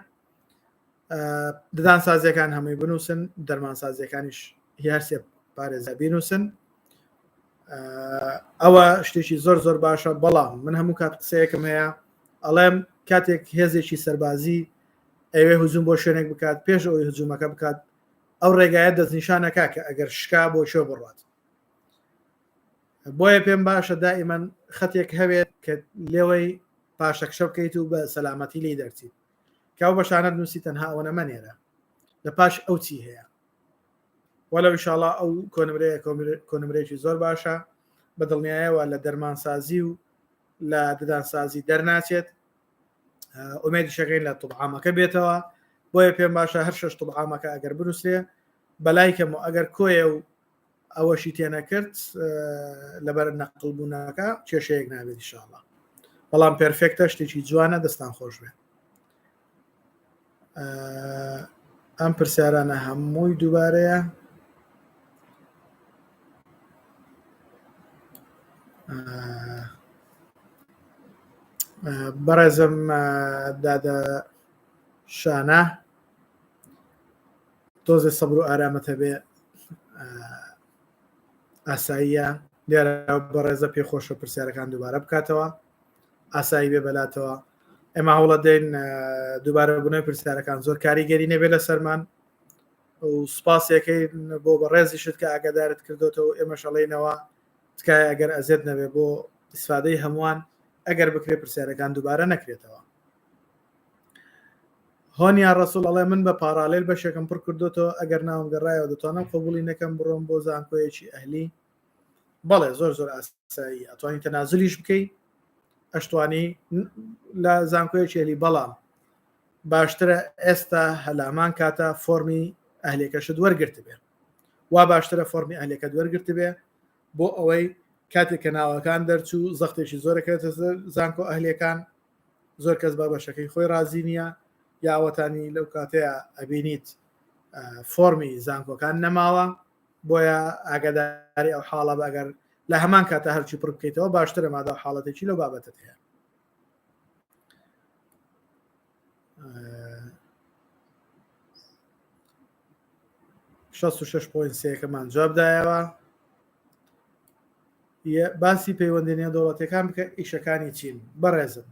ددان سازیەکان هەمووی بنووسن دەرمان سازیەکانیش هەرسێ پارێزە بینووسن ئەوە شتێکی زۆر زۆر باشە بەڵام من هەموو کات قسەیەکم هەیە ئەڵێم کاتێک هێزێکی سەربازی ئەوێ هجوم بۆ شوێنێک بکات پێش ئەوەی هجومەکە بکات ئەو ڕێگایە دەستنیشانەکە کە ئەگەر شکا بۆ شوێ بڕات بۆیە پێم باشە دائیمەن خەتێک هەبێت کە لێوەی پاشەکشە بکەیت و بە سەلامەتی لی دەرچیت کە ئەو بەشانەت نووسی تەنها ئەوە نەمەنێرە لە پاش ئەو چی هەیە وەلو ئیشاڵا ئەو کۆنمرەیە کۆنمرێکی زۆر باشە بە دڵنیایەوە لە دەرمانسازی و لە ددانسازی دەرناچێت ئومێدی شەکەین لە طبعامەکە بێتەوە بۆیە پێم باشە هەر شش طبعامەکە ئەگەر بنووسێ بەلای کەم و ئەگەر کۆیە و ئەوەشی تێنەکرد لەبەر نەقل بوونەکە کێشەیەک نابێت ئیشاڵە بەڵام پێرفێکتە شتێکی جوانە دەستان خۆش بێت. ئەم پرسیارانە هەمووی دووبارەیە. بەڕێزم دادە شانە تۆزێ سەبر و ئارامت هەبێ ئاساییە دیارە بەڕێزە پێ خۆشە پرسیارەکان دووبارە بکاتەوە ئاسایی بێ بەلاتەوە ئێمە هەوڵە دەین دووبارە بوونەوەی پرسیارەکان زۆر کاریگەری نەبێ لە سەرمان و سوپاسیەکەی بۆ بەڕێزیشت کە ئاگادارت کردوتەوە ئێمە شەڵینەوە تکایە ئەگەر ئەزێت نەبێ بۆ ئیسفادەی هەمووان ئەگەر بکرێ پرسیارەکان دووبارە نەکرێتەوە هۆنیا ڕسوڵ ئەڵێ من بە پاڕالێل بەشێکم پڕ کردوتەوە ئەگەر ناوم گەڕایەوە دەتوانم قبولی نەکەم بڕۆم بۆ زانکۆیەکی ئەهلی بەڵێ زۆر زۆر ئاسایی ئەتوانی تەنازلیش بکەی ئەشتوانی لە زانکۆیەکی ئەهلی بەڵام باشترە ئێستا هەلامان کاتە فۆرمی ئەهلێکەشت وەرگرت بێ وا باشترە فۆرمی ئەهلێکەت وەرگرت بێ بۆ ئەوەی کاتێک کە ناوەکان دەرچوو زەختێکی زۆرەکەێتە زانکۆ ئەهلەکان زۆر کەس بە بەشەکەی خۆی رازی نییە یاوەتانی لەو کاتەیە ئەبینیت فۆرمی زانکۆکان نەماوە بۆیە ئاگاداری ئەو حاڵە بە ئەگەر لە هەمان کاتە هەرچی پڕ بکەیتەوە باشترە مادا حاڵەتێکی لەو بابەتت هەیە سێەکەمان جواب دایەوە باسی پەیوەندی نێودەوڵەتەکان بکە ئیشەکانی چین بەڕێزم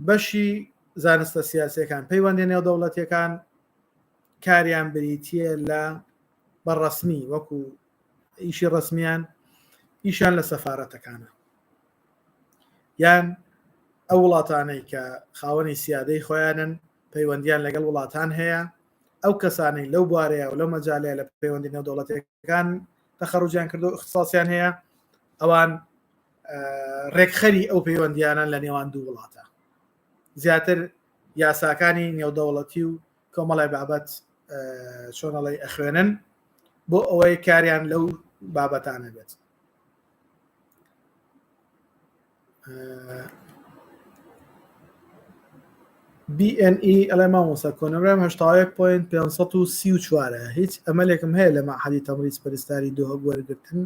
بەشی زانستە سیاسەکان پەیوەندی نێودەوڵەتیەکان کاریان بریتە لە بە ڕسمی وەکو ئیشی ڕسمیان ئیشان لە سەفاەتەکانە یان ئەو وڵاتانەی کە خاوەنی سیادەی خۆیانن پەیوەندیان لەگەڵ وڵاتان هەیە ئەو کەسانەی لەو بوارەیە و لەو مەجالەیە لە پەیوەندی نێودەوڵەتەکان تەخەڕوجیان کردو اختصاسیان هەیە ئەوان ڕێکخەری ئەو پەیوەندیانان لە نێوان دوو وڵاتە زیاتر یاساکانی نێودەوڵەتی و کۆمەڵی بابەت چۆنەڵی ئەخوێنن بۆ ئەوەی کاریان لەو بابەتانە بێت BNE ئەڵێ مامۆستا کۆنمرەم 81.534 هیچ ئەمەلێکم هەیە لە مەعهەدی تەمریز پەرستاری دهۆک وەرگرتن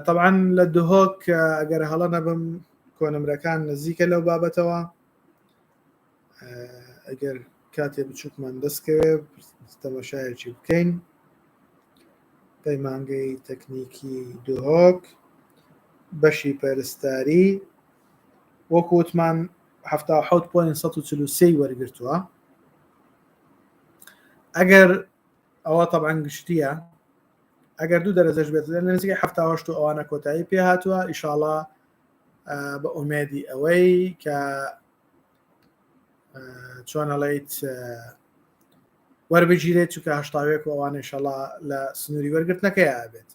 طبعا لە دهۆک ئەگەر هەڵە نەبم کۆنمرەکان نزیکە لەو بابەتەوە ئەگەر کاتێ بچووکمان دەستکەوێ تەمەشایەکی بکەین پەیمانگەی تەکنیکی دهۆک بەشی پەرستاری وەکو وتمان 1940 وەرگرتووە ئەگەر ئەوە طبعا گشتیە ئەگەر دوو دەرەجەش بێت لە نزیکەی 78 و ئەوانە کۆتایی پێ هاتووە ئیشاڵا بە ئومێدی ئەوەی کە چۆن ئەڵیت وەربگیرێت چونکە هەشتاوێک و ئەوانە ئیشەڵا لە سنووری وەرگرتنەکەی ئابێت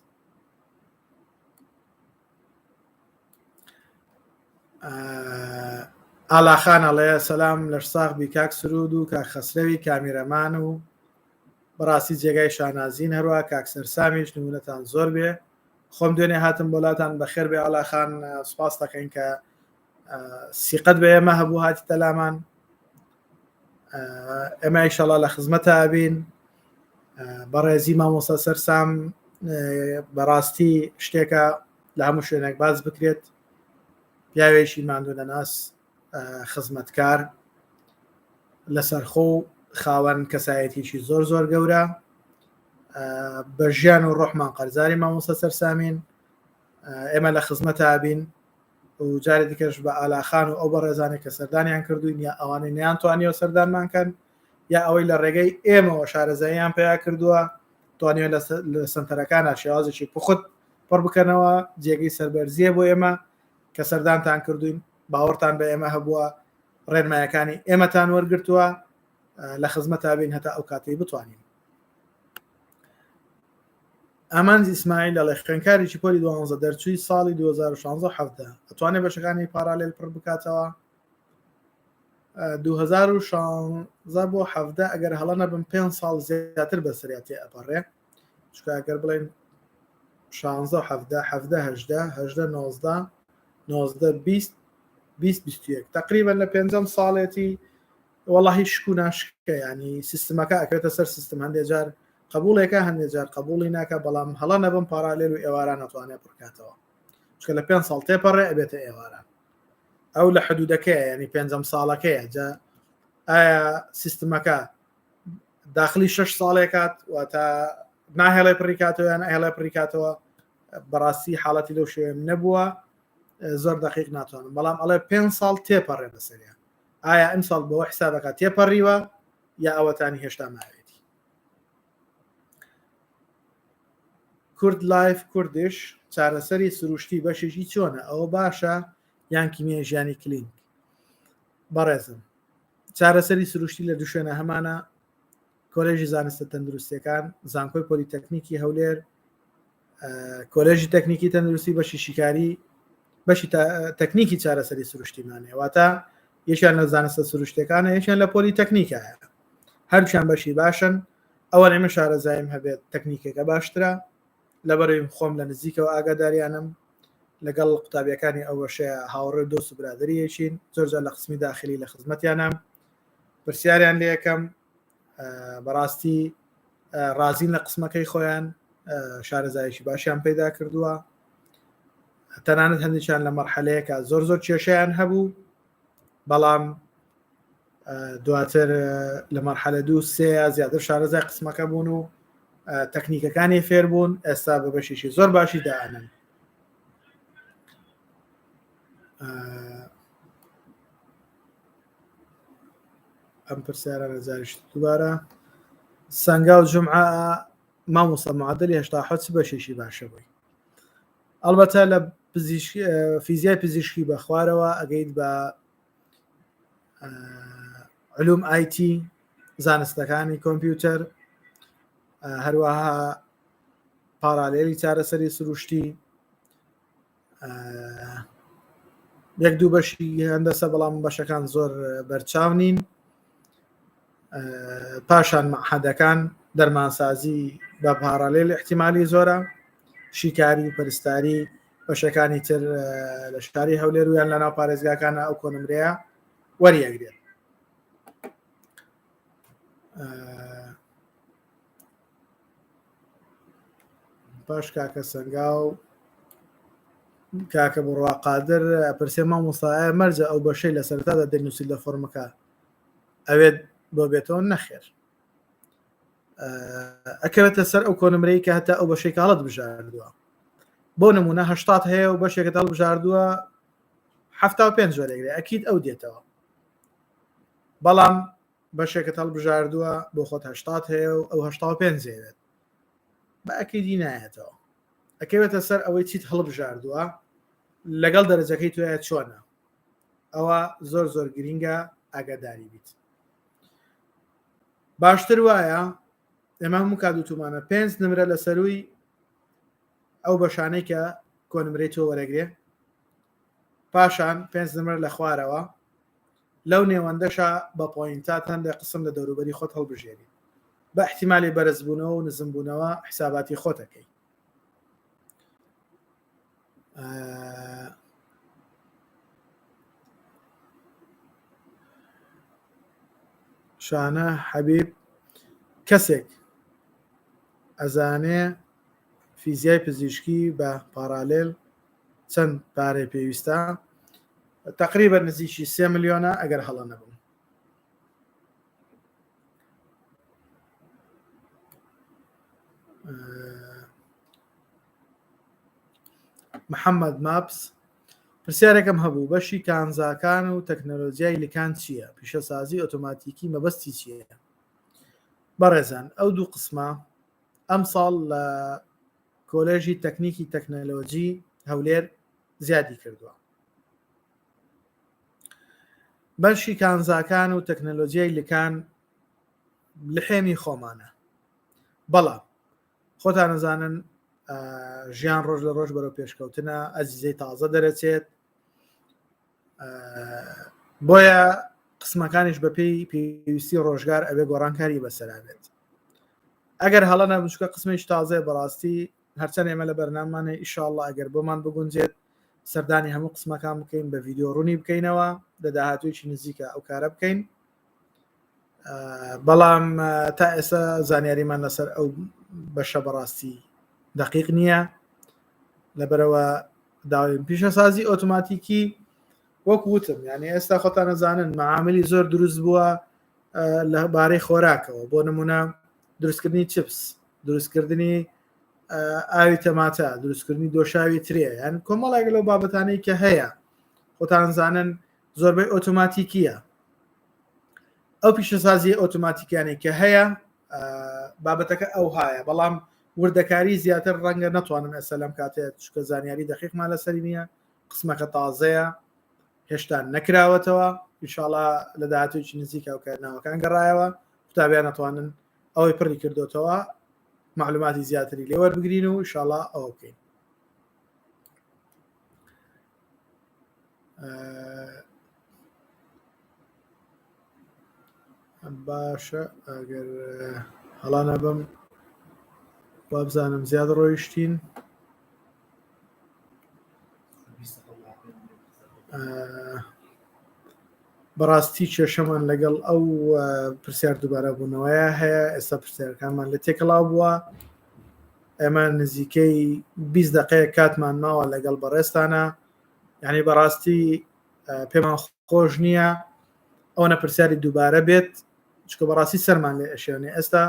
ئالاخان ئەڵێ سەسلام لەش ساغ بی کاک سرود و کاک خەسرەوی کامیرەمان و بەڕاستی جێگای شانازین هەروە کاک سەرسامیش نمونەتان زۆر بێ خۆم دوێنێ هاتم بۆلاتان بەخێر بێ ئالاخان سپاس دەکەین کە سیقەت بە ئێمە هەبوو هاتی تەلامان ئێمە ئیشەڵا لە خزمەتە ئەبین بەڕێزی مامۆستا سەرسام بەڕاستی شتێکە لە هەموو شوێنێک باز بکرێت پیاوێکی ماندوو نەناس خزمەتکار لەسەرخۆ و خاوەن کەسایەتیکی زۆر زۆر گەورە بە ژیان و ڕۆحمان قەرزاری مامۆستا سەرسامین ئێمە لە خزمەتا بین و جارێ دیکەش بە ئالاخان و ئەو بەڕێزانێک کە سەردانیان کردوین یا ئەوانەی نیان توانیوە سەردانمان کەن یا ئەوەی لە ڕێگەی ئێمەوە شارەزاییان پیا کردووە توانیوە لە سنتەرەکانە شێوازێکی پوخت پڕ بکەنەوە جێگەی سەربەرزیە بۆ ئێمە کە سەردانتان کردوین باوەڕتان بە ئێمە هەبووە ڕێنمایەکانی ئێمەتان وەرگتووە لە خزمەتا بین هەتا ئەو کاتەی بتوانین ئامانج ئیسماعیل دەڵێ خوێنکارێکی پۆلی دوانزە دەرچووی ساڵی 2016 حەفتە ئەتوانێت بەشەکانی پارالێل پڕ بکاتەوە 2016 بۆ حەفتە ئەگەر هەڵە نەبم پێ ساڵ زیاتر بەسەریا تێ ئەپەڕێ چونکە ئەگەر بڵێن 16 حەفتە حەفتە هەژدە هەژدە نۆزدە نۆزدە 20 20 21 تقریبا لە پێنجەم ساڵێتی وەڵاهی شک و ناشکە ینی سیستمەکە ئەکەوێتە سەر سیستم هەندێک جار قبولێکە هەندێک جار قبولی ناکە بەڵام هەڵە نەبم پارالێل و ئێواران ناتوانێت پڕکاتەوە چکە لە پێ ساڵ تێپەڕێ ئەبێتە ئێواران ئەو لە حدودەکەیە ینی پێنجەم ساڵەکەیە جا ئایا سیستمەکە داخلی شش ساڵێکات واتە ناهێڵێ پڕیکاتەوە یان ئەهێڵێ پڕیکاتەوە بەڕاستی حاڵەتی لەو شێوەیەم نەبووە زۆر دقیق ناتوانم بەڵام ئەڵێ پێ ساڵ تێپەڕێ بەسەریان ئایا ئەم ساڵ بەوە حسابەکە تێپەڕیوە یا ئەوەتانی هێشتا ماوێتی کورد لایف کوردش چارەسەری سروشتی بەشێکی چۆنە ئەوە باشە یان کیمیای ژیانی کلینک بەڕێزم چارەسەری سروشتی لە دوو شوێنە هەمانە کۆلێژی زانستە تەندروستیەکان زانکۆی پۆلیتەکنیکی هەولێر کۆلێژی تەکنیکی تەندروستی بەشی شیکاری بەشی تەکنیکی چارەسەری سروشتیمانەیە واتە یەکیان لە زانستە سروشتەکانە یەکیان لە پۆلی تەکنیکایە هەرچیان بەشی باشن ئەوە ئێمە شارەزایم هەبێت تەکنیکەکە باشترە لەبەرەوەی خۆم لە نزیکەوە ئاگاداریانم لەگەڵ قوتابیەکانی ئەو بەشەیە هاوڕێ و دۆست و برادری یەکین زۆر جار لە قسمی داخلی لە خزمەتیانم پرسیاریان لێ یەکەم بەڕاستی ڕازین لە قسمەکەی خۆیان شارەزایشی باشیان پەیدا کردووە تەنانەت هەندێکیان لە مەرحەلەیەکە زۆر زۆر کێشیان هەبوو بەڵام دواتر لە مەرحەلە دوو سێ زیاتر شارەزای قسمەکە بوون و تەکنیکەکانی فێر بوون ئێستا بە بەشێکی زۆر باشی دائەنن ئەم پرسیارانە جاریش دووبارە سەنگاو جمعە مامۆستا معدلی هەشتا حەوت چ بەشێکی باشە بووی ئەڵبەتە لە فیزیای پزیشکی بە خوارەوە ئەگەیت بە علوم ئایتی زانستەکانی کۆمپیوتەر هەروەها پارالێلی چارەسەری سروشتی یەک دوو بەشی هەندەسە بەڵام بەشەکان زۆر بەرچاو نین پاشان مەحەدەکان دەرمانسازی بە پارالێل احتیممالی زۆرە شیکاری و پەرستاری بەشەکانی تر لە شاری هەولێر و یان لە ناو پارێزگاکانە ئەو کۆنمرەیە وەریەگرێت پاش کاکە سەنگاو کاکە بڕوا قادر پرسێ مامۆستا مەرجە ئەو بەشەی لە سەرتادا دەنووسیت لە فۆرمەکە ئەوێت بۆ بێتەوە نەخێر ئەکەوێتە سەر ئەو کۆنمرەی کە هەتا ئەو بەشەی کاڵت بژاردووە بۆ نمونە هەشتات هەیە و بەشێکت هەڵبژاردووە ه پێنج وەرەگرێ ئەکییت ئەو دێتەوە بەڵام بەشێکت هەڵبژاردووە بۆ خۆت هەشتات هەیە و ئەو هەشتا و پێنج دەیەوێت بە ئەکیدی نایەتەوە ئەکەوێتە سەر ئەوەی چیت هەڵبژاردووە لەگەڵ دەرەجەکەی تۆیە چۆنە ئەوە زۆر زۆر گرینگە ئاگاداری بیت باشتر وایە ئێمە هەموو کات وتومانە پێنج نمرە لە سەروی ئەو بەشانەی کە کۆنمرەی تۆ وەرەگرێ پاشان پێنج نمرە لە خوارەوە لەو نێوەندەشا بە پۆینتات هەندێک قسم لە دەوروبەری خۆت هەڵبژێری بە احتیمالی بەرزبوونەوە و نزمبوونەوە حساباتی خۆتەکەی شانە حەبیب کەسێک ئەزانێ فیزیای پزیشکی بە پارالێل چەند پارەی پێویستە تقریبا نزیکی سێ ملیۆنە ئەگەر هەڵە نەبووم محەممەد ماپس پرسیارێکم هەبوو بەشی کانزاکان و تەکنەلۆجیای لکان چییە پیشەسازی ئۆتۆماتیکی مەبەستی چییە بەڕێزان ئەو دوو قسمە ئەم ساڵ لە کۆلێژی تەکنیکی تەکنەلۆجی هەولێر زیادی کردووە بەشی کانزاکان و تەکنەلۆجیای لکان لحێمی خۆمانە بەڵام خۆتان ئەزانن ژیان ڕۆژ لە ڕۆژ بەرەو پێشکەوتنە ئەزیزەی تازە دەرەچێت بۆیە قسمەکانیش بەپێی پێویستی ڕۆژگار ئەبێ گۆڕانکاری بەسەرا بێت ئەگەر هەڵە نەبچکە قسمێکی تازەیە بەڕاستی هەرچەند ئێمە لە بەرنامانە ئیشاءاللە ئەگەر بۆمان بگونجێت. سەردانی هەموو قسمەکان بکەین بە ڤیددیو ڕوونی بکەینەوە لە داهاتوویی نزیکە ئەو کارە بکەین بەڵام تا ئێستا زانیاریمان لەسەر ئەو بەشە بەڕاستی دقیق نییە لەبەرەوە داوای پیشەسازی ئۆتۆماتیکی وەک وتم یعنی ئێستا خۆتان نەزانن معاملی زۆر دروست بووە لە بارەی خۆراکەوە بۆ نمونە دروستکردنی چپس دروستکردنی ئاوی تەماتە دروستکردنی دۆشاوی ترێ یان کۆمەڵێک لەو بابەتانەی کە هەیە خۆتان زانن زۆربەی ئۆتۆماتیکیە ئەو پیشەسازی ئۆتۆماتیکیانەی کە هەیە بابەتەکە ئەوهایە بەڵام وردەکاری زیاتر ڕەنگە نەتوانم ئێستا لەم کاتێت چکە زانیاری دەقیقمان لەسەری نییە قسمەکە تازەیە هێشتا نەکراوەتەوە ئینشاڵا لە داهاتوویی نزیکە و کە ناوەکان گەڕایەوە قوتابیان نەتوانن ئەوەی پڕی کردوتەوە معلوماتی زیاتری لێ وەربگرین و ئینشاڵا ئەوە بکەین باشە ئەگەر هەڵا نەبم وابزانم زیاد ڕۆیشتین بەڕاستی کێشەمان لەگەڵ ئەو پرسیار دووبارە بوونەوەیە هەیە ئێستا پرسیارەکانمان لە تێکەڵاو بووە ئێمە نزیکەی 20 دقەیە کاتمان ماوە لەگەڵ بەڕێستانە یعنی بەڕاستی پێمان خۆش نییە ئەوەنە پرسیاری دووبارە بێت چکە بەڕاستی سەرمان لێ ئەشێنێ ئێستا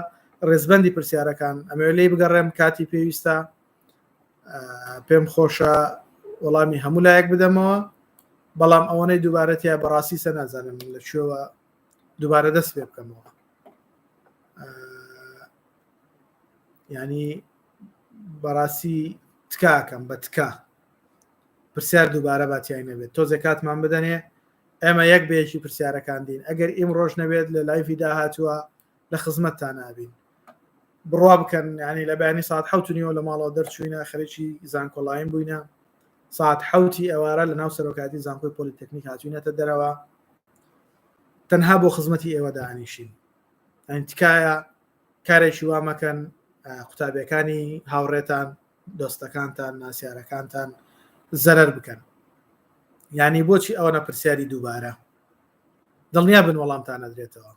ڕێزبندی پرسیارەکان ئەمەوێ لی بگەڕێم کاتی پێویستە پێم خۆشە وەڵامی هەموو لایەک بدەمەوە بەڵام ئەوەنەی دووبارە تیا بەڕاستی سە نازانم لە کوێوە دووبارە دەست پێ بکەمەوە ینی بەڕاستی تکاکەم بە تکا پرسیار دووبارە باتیای نەبێت تۆزێ کاتمان بدەنێ ئێمە یەک بەیەکی پرسیارەکان دین ئەگەر ئیم ڕۆژ نەبێت لە لایڤی داهاتووە لە خزمەتتان نابین بڕوا بکەن ینی لە بەیانی ساعت حوت نیوە لە ماڵەوە دەرچوینە خەرێکی زانکۆلاین بووینە ساعت حوتی ئێوارە لە ناو سەرۆکاتی زانکۆی پۆلیتەکنیک هاتوینەتە دەرەوە تەنها بۆ خزمەتی ئێوە دانیشین ئەین تکایە کارێکی وا مەکەن قوتابیەکانی هاوڕێتان دۆستەکانتان ناسیارەکانتان زەرەر بکەن یعنی بۆچی ئەوەنە پرسیاری دووبارە دڵنیا بن وەڵامتان نەدرێتەوە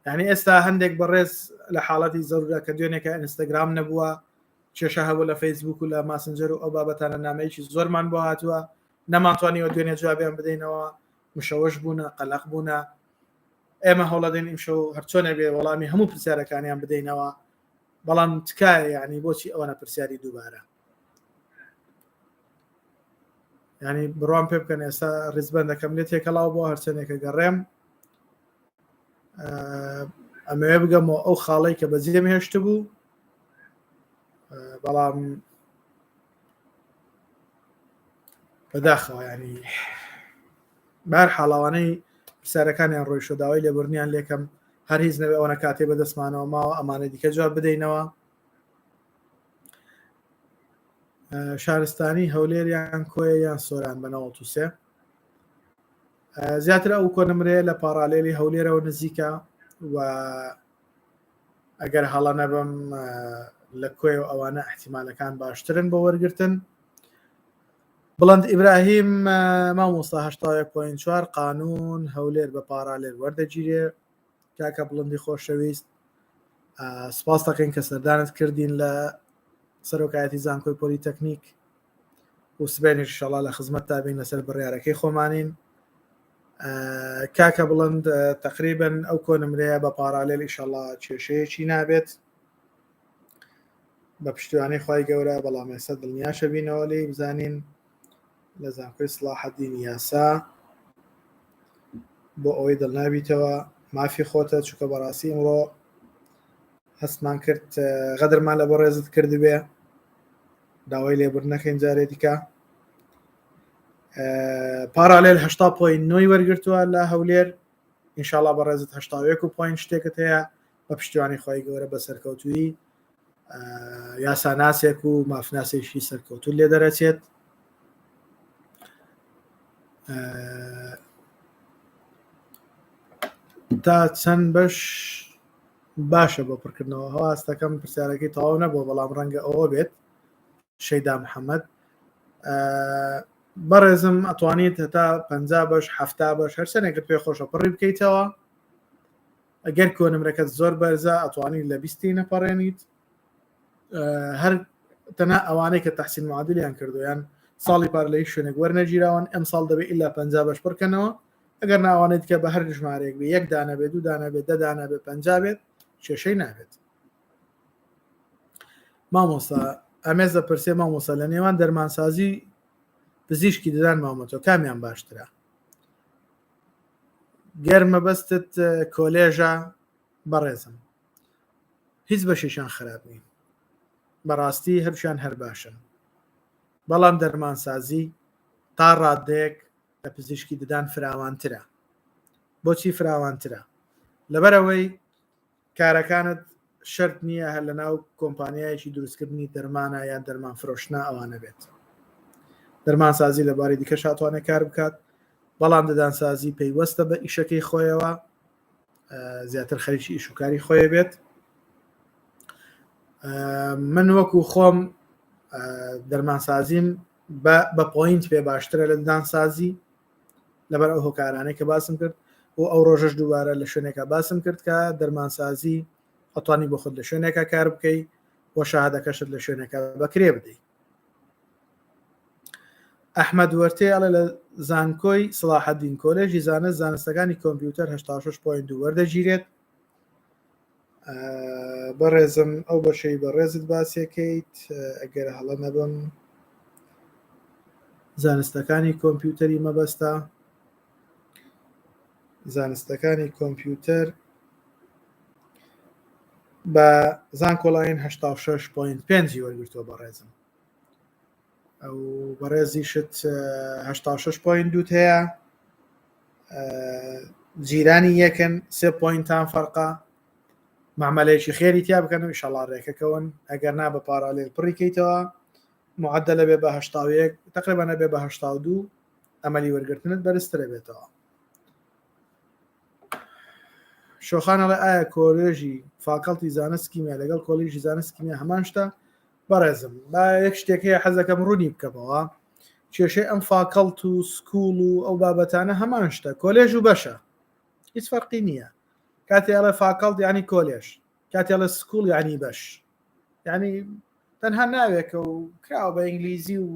یعنی ئێستا هەندێک بەڕێز لە حاڵەتی زەرورە کە دوێنێکە ئینستاگرام نەبووە کێشە هەبوو لە فەیسبوک و لە ماسنجەر و ئەو بابەتانە نامەیەکی زۆرمان بۆ هاتووە نەمانتوانیوە دوێنێ جوابیان بدەینەوە مشەوەش بوونە قەلەق بوونە ئێمە هەوڵەدەین ئیمشەو هەرچۆنێ بێ وەڵامی هەموو پرسیارەکانیان بدەینەوە بەڵام تکایە یعنی بۆچی ئەوەنە پرسیاری دووبارە ینی بڕوام پێ بکەن ئێستا ڕیزبندەکەم لێ تێکەڵاو بۆ هەرچەندێکە گەڕێم ئەمەوێ بگەمەوە ئەو خاڵەی کە بەجێم هێشت بوو بەڵام بەداخەوە ینی بار حاڵاوانەی پرسیارەکانیان ڕۆیشۆ داوای لێبوردنیان لێکەم هەر هیچ نەبێ ئەوەنە کاتێ بەدەستمانەوە ماوە ئەمانە دیکە جواب بدەینەوە شارستانی هەولێر یان کۆیە یان سۆران بە 93 زیاتر ئەو کۆنمرەیە لە پاڕالێلی هەولێرەوە نزیکە و ئەگەر هەڵە نەبم لە کۆی و ئەوانە احتیمالەکان باشترن بۆ وەرگتن بڵند ئیبراهیم مامۆستا 4 قانون هەولێر بە پارالێل وەردەگیرێ کاکە بڵندی خۆشەویست سپاس دەکەین کە سەردانت کردین لە سەرۆکایەتی زانکۆی پۆلیتەکنیک و سبێنێ شەڵا لە خزمەت تابین لەسەر بڕیارەکەی خۆمانین کاکە بڵند تقریبن ئەو کۆنمرەیە بە پارالێل ئیشەڵا کێشەیەکی نابێت بە پشتیوانی خوای گەورە بەڵام ئێستا دڵنیاشە بینەوە لێی بزانین لە زانکۆی سڵاحەدین یاسا بۆ ئەوەی دڵنابیتەوە مافی خۆتە چونکە بەڕاستی ئەمڕۆ هەستمان کرد غەدرمان لە بەڕێزت کردبێ داوای لێبوردن نەکەین جارێ دیکە پارالێل هشتا پوین نۆی وەرگتووە لە هەولێر ئینشاءاللە بەڕێزت هشتاوێک و پوین شتێکت هەیە بە پشتیوانی خی گەورە بە سەرکەوتویی یاساناسێک و مافناسێکی سەرکەوتو لێ دەرەچێت تا چەند بەش باشە بۆ پڕکردنەوە هەواستەکەم پرسیارەکەی تەواو نەبووە بەڵام ڕەنگە ئەوە بێت شەیدا محەممەد. بەڕێزم ئەتوانیت هەتا پ بەش ه بەش هەرچەنێکت پێ خۆشە پڕی بکەیتەوە ئەگەر کۆنمرەکەت زۆر بەرزە ئەتوانی لە بیستی نەپەڕێنیت هەر تەنها ئەوانەی کە تحسین معادلیان کردو یان ساڵی پار لە هیچ شوێنێک وەرنەگیراون ئەم ساڵ دەبێت ئللا پ بەش پڕکەنەوە ئەگەر ناوانێت کە بە هەر ژمارەیەک بێ یەک دانە بێت دوو دانە بێت دە دانە بێت پ بێت کێشەی نابێت مامۆسا ئەمێزە پرسێ مامۆسا لە نێوان دەرمانسازی پزیشکی ددان مامەتەوە کامیان باشترە گەر مەبەستت کۆلێژە بەڕێزم هیچ بەشێکیان خراپ نین بەڕاستی هەرشیان هەر باشن بەڵام دەرمانسازی تا ڕادەیەک لە پزیشکی ددان فراوانترە بۆچی فراوانترە لەبەرەوەی کارەکانت شەرت نییە هەر لەناو کۆمپانیایەکی دروستکردنی دەرمانە یان دەرمان فرۆشتنا ئەوانە بێت دەرمانسازی لە باری دیکە شاتوانێت کار بکات بەڵام ددانسازی پەیوەستە بە ئیشەکەی خۆیەوە زیاتر خەریکی ئیشوکاری خۆی بێت من وەکو خۆم دەرمانسازیم بە point پێ باشترە لە ددانسازی لەبەر ئەو هۆکارانەی کە باسم کرد و ئەو ڕۆژەش دووبارە لە شوێنێکە باسم کرد کە دەرمانسازی ئەتوانی بۆ خۆت لە شوێنێکە کار بکەی و شەهادەکەشت لە شوێنەکە بەکرێ بدەیت ئەحمد وەرتێ ئەڵێ لە زانکۆی سڵاحەدین کۆلێژی زانست زانستەکانی کۆمپیوتەر 86.2 وەردەگیرێت بەڕێزم ئەو بەشەی بەڕێزت باسیەکەیت ئەگەر هەڵە نەبم زانستەکانی کۆمپیوتەری مەبەستە زانستەکانی کۆمپیوتەر بە زانکۆلاین 86.5 وەرگرتووە بەڕێزم ئەو بەڕێزیشت 86.2 هەیە جیرانی یەکن سێ point تان فەرقە معمەلەیەکی خێری تیا بکەن و ئیشەڵا ڕێکەکەون ئەگەر نا بە parallel پڕی کەیتەوە معدل بێ بە 81 تقریبا نەبێ بە 82 ئەمەلی وەرگرتنت بەرزترە بێتەوە شۆخان ئەڵێ ئایا کۆلێژی faculty زانست کیمیا لەگەڵ کۆلیژی زانست کیمیا هەمان شتە بەڕێزم با یەک شتێک هەیە حەزەکەم ڕوونی بکەمەوە کێشەی ئەم faculty و school و ئەو بابەتانە هەمان شتە کۆلێژ و بەشە هیچ فەرقی نییە کاتێ ئەڵێ faculty ینی کۆلێژ کاتێ ئەڵێ school ینی بەش ینی تەنها ناوێکە و کراوە بە ئینگلیزی و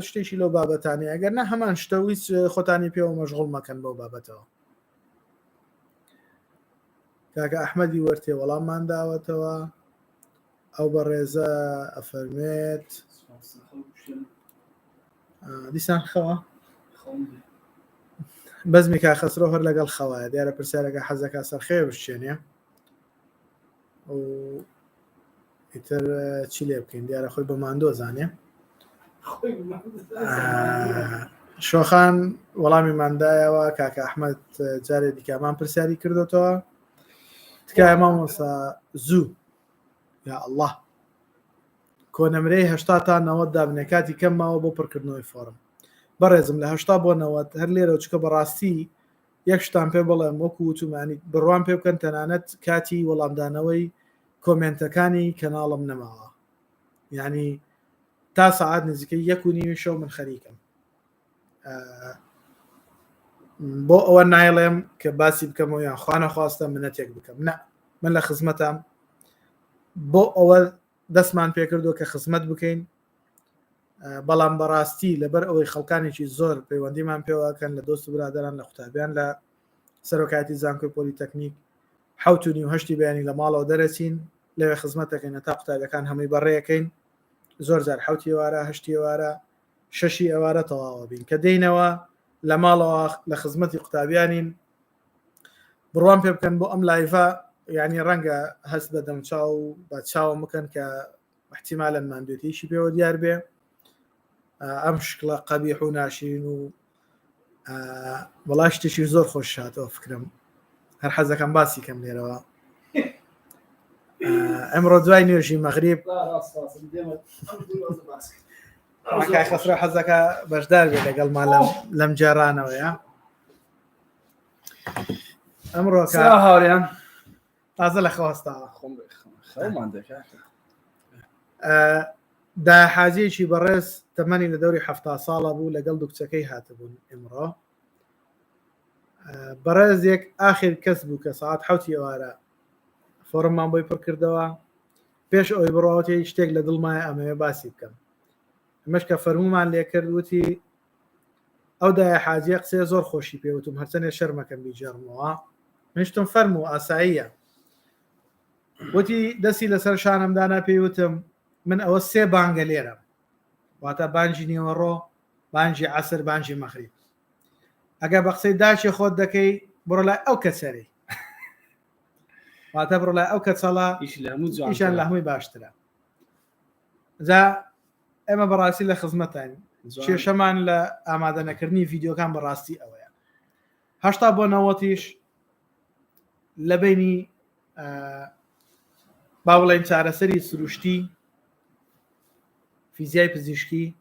شتێکی لەو بابەتانەیە ئەگەر نە هەمان شتە و هیچ خۆتانی پێوە مەشغوڵ مەکەن بەو بابەتەوە کاکە ئەحمەدی وەرتێ وەڵاممان داوەتەوە ئەو بەڕێزە ئەفەرمێت دیسان خەوە بەزمی کا خەسرۆ هەر لەگەڵ خەوایە دیارە پرسیارەکە حەزەکە سەرخێ بشێنێ و ئیتر چی لێ بکەین دیارە خۆی بە ماندۆ زانێ شۆخان وەڵامی مادایەوە کاکە ئەحمد جارێ دیکەمان پرسیاری کردوتەوە تکایە مامۆسا زوو یا الله کۆنمرەی هشتا تا نەوەت دابنێ کاتی کەم ماوە بۆ پڕکردنەوەی فۆرم بەڕێزم لە هشتا بۆ نەوەت هەر لێرە چکە بەڕاستی یەک شتان پێ بڵێم وەکو وتومانی بڕوام پێ بکەن تەنانەت کاتی وەڵامدانەوەی کۆمێنتەکانی کەناڵم نەماوە یعنی تا سەعات نزیکەی یەک و نیوی شەو من خەریکم بۆ ئەوە نایڵێم کە باسی بکەمەوە یان خوانە خواستە منەتێک بکەم نە من لە خزمەتام بۆ ئەوە دەستمان پێکردووە کە خزمەت بکەین بەڵام بەڕاستی لەبەر ئەوەی خەڵکانێکی زۆر پەیوەندیمان پێوەکەن لە دۆست و برادران لە قوتابیان لە سەرۆکایەتی زانکۆی پۆلیتەکنیک حوت و نیو هەشتی بەیانی لە ماڵەوە دەرەچین لەوێ خزمەت دەکەین تا قوتابیەکان هەمووی بەڕێەکەین زۆر جار حوتی ئێوارە هەشتی ئێوارە شەشی ئێوارە تەواوە بین کە دێینەوە لە ماڵەوە لە خزمەتی قوتابیانین بڕوام پێ بکەن بۆ ئەم live ە یعنی ڕەنگە هەست بە دەمچاو بە چاوم بکەن کە احتیمالەن ماندوێتیشی پێوە دیار بێ ئەم شکڵە قەبیح و ناشرین و وەڵا شتێکی زۆر خۆش هاتەوە فکرم هەر حەزەکەم باسی کەم لێرەوە ئەمڕۆ دوای نوێژی مەغریب خەسرە حەزەکە بەشدار بێ لەگەڵما لەم جێرانەوەیە ئەمڕۆ هاوریان تازە لە خەوەستاوە خەومان دەکات. دایە حاجیەکی بەڕێز تەمەنی لە دەوری 70 ساڵە بوو لەگەڵ دوو کچەکەی هاتبوون ئمڕۆ بەڕێزێک ئاخر کەس بوو کە ساعت حوتی ئێوارە فۆرممان بۆی پڕکردەوە پێش ئەوەی بڕاوەتی شتێک لە دڵمایە ئەمەوێ باسی بکەم ئەمەش کە فەرمومان لێکرد وتی ئەو دایە حاجیە قسەیە زۆر خۆشی پێوتم هەرچەنێ شەرمەکەم بیجێڕمەوە منشتم فەرموو ئاساییە وتی دەستی لەسەر شانم دانا پێی وتم من ئەوە سێ بانگە لێرەم واتە بانجی نیوەڕۆ بانجی عسر بانجی مەغریب ئەگەر بە قسەی داچێ خۆت دەکەی بڕۆ لای ئەو کەچەری واتە بڕۆ لای ئەو کەچەڵە ئیشان لە هەمووی باشترە جا ئێمە بەڕاستی لە خزمەتین کێشەمان لە ئامادەنەکردنی ڤیددیوکان بەڕاستی ئەوەیە هەشتا بۆ نەوەتیش لە بینی با بڵێن چارەسەری سروشتی فیزیای پزیشکی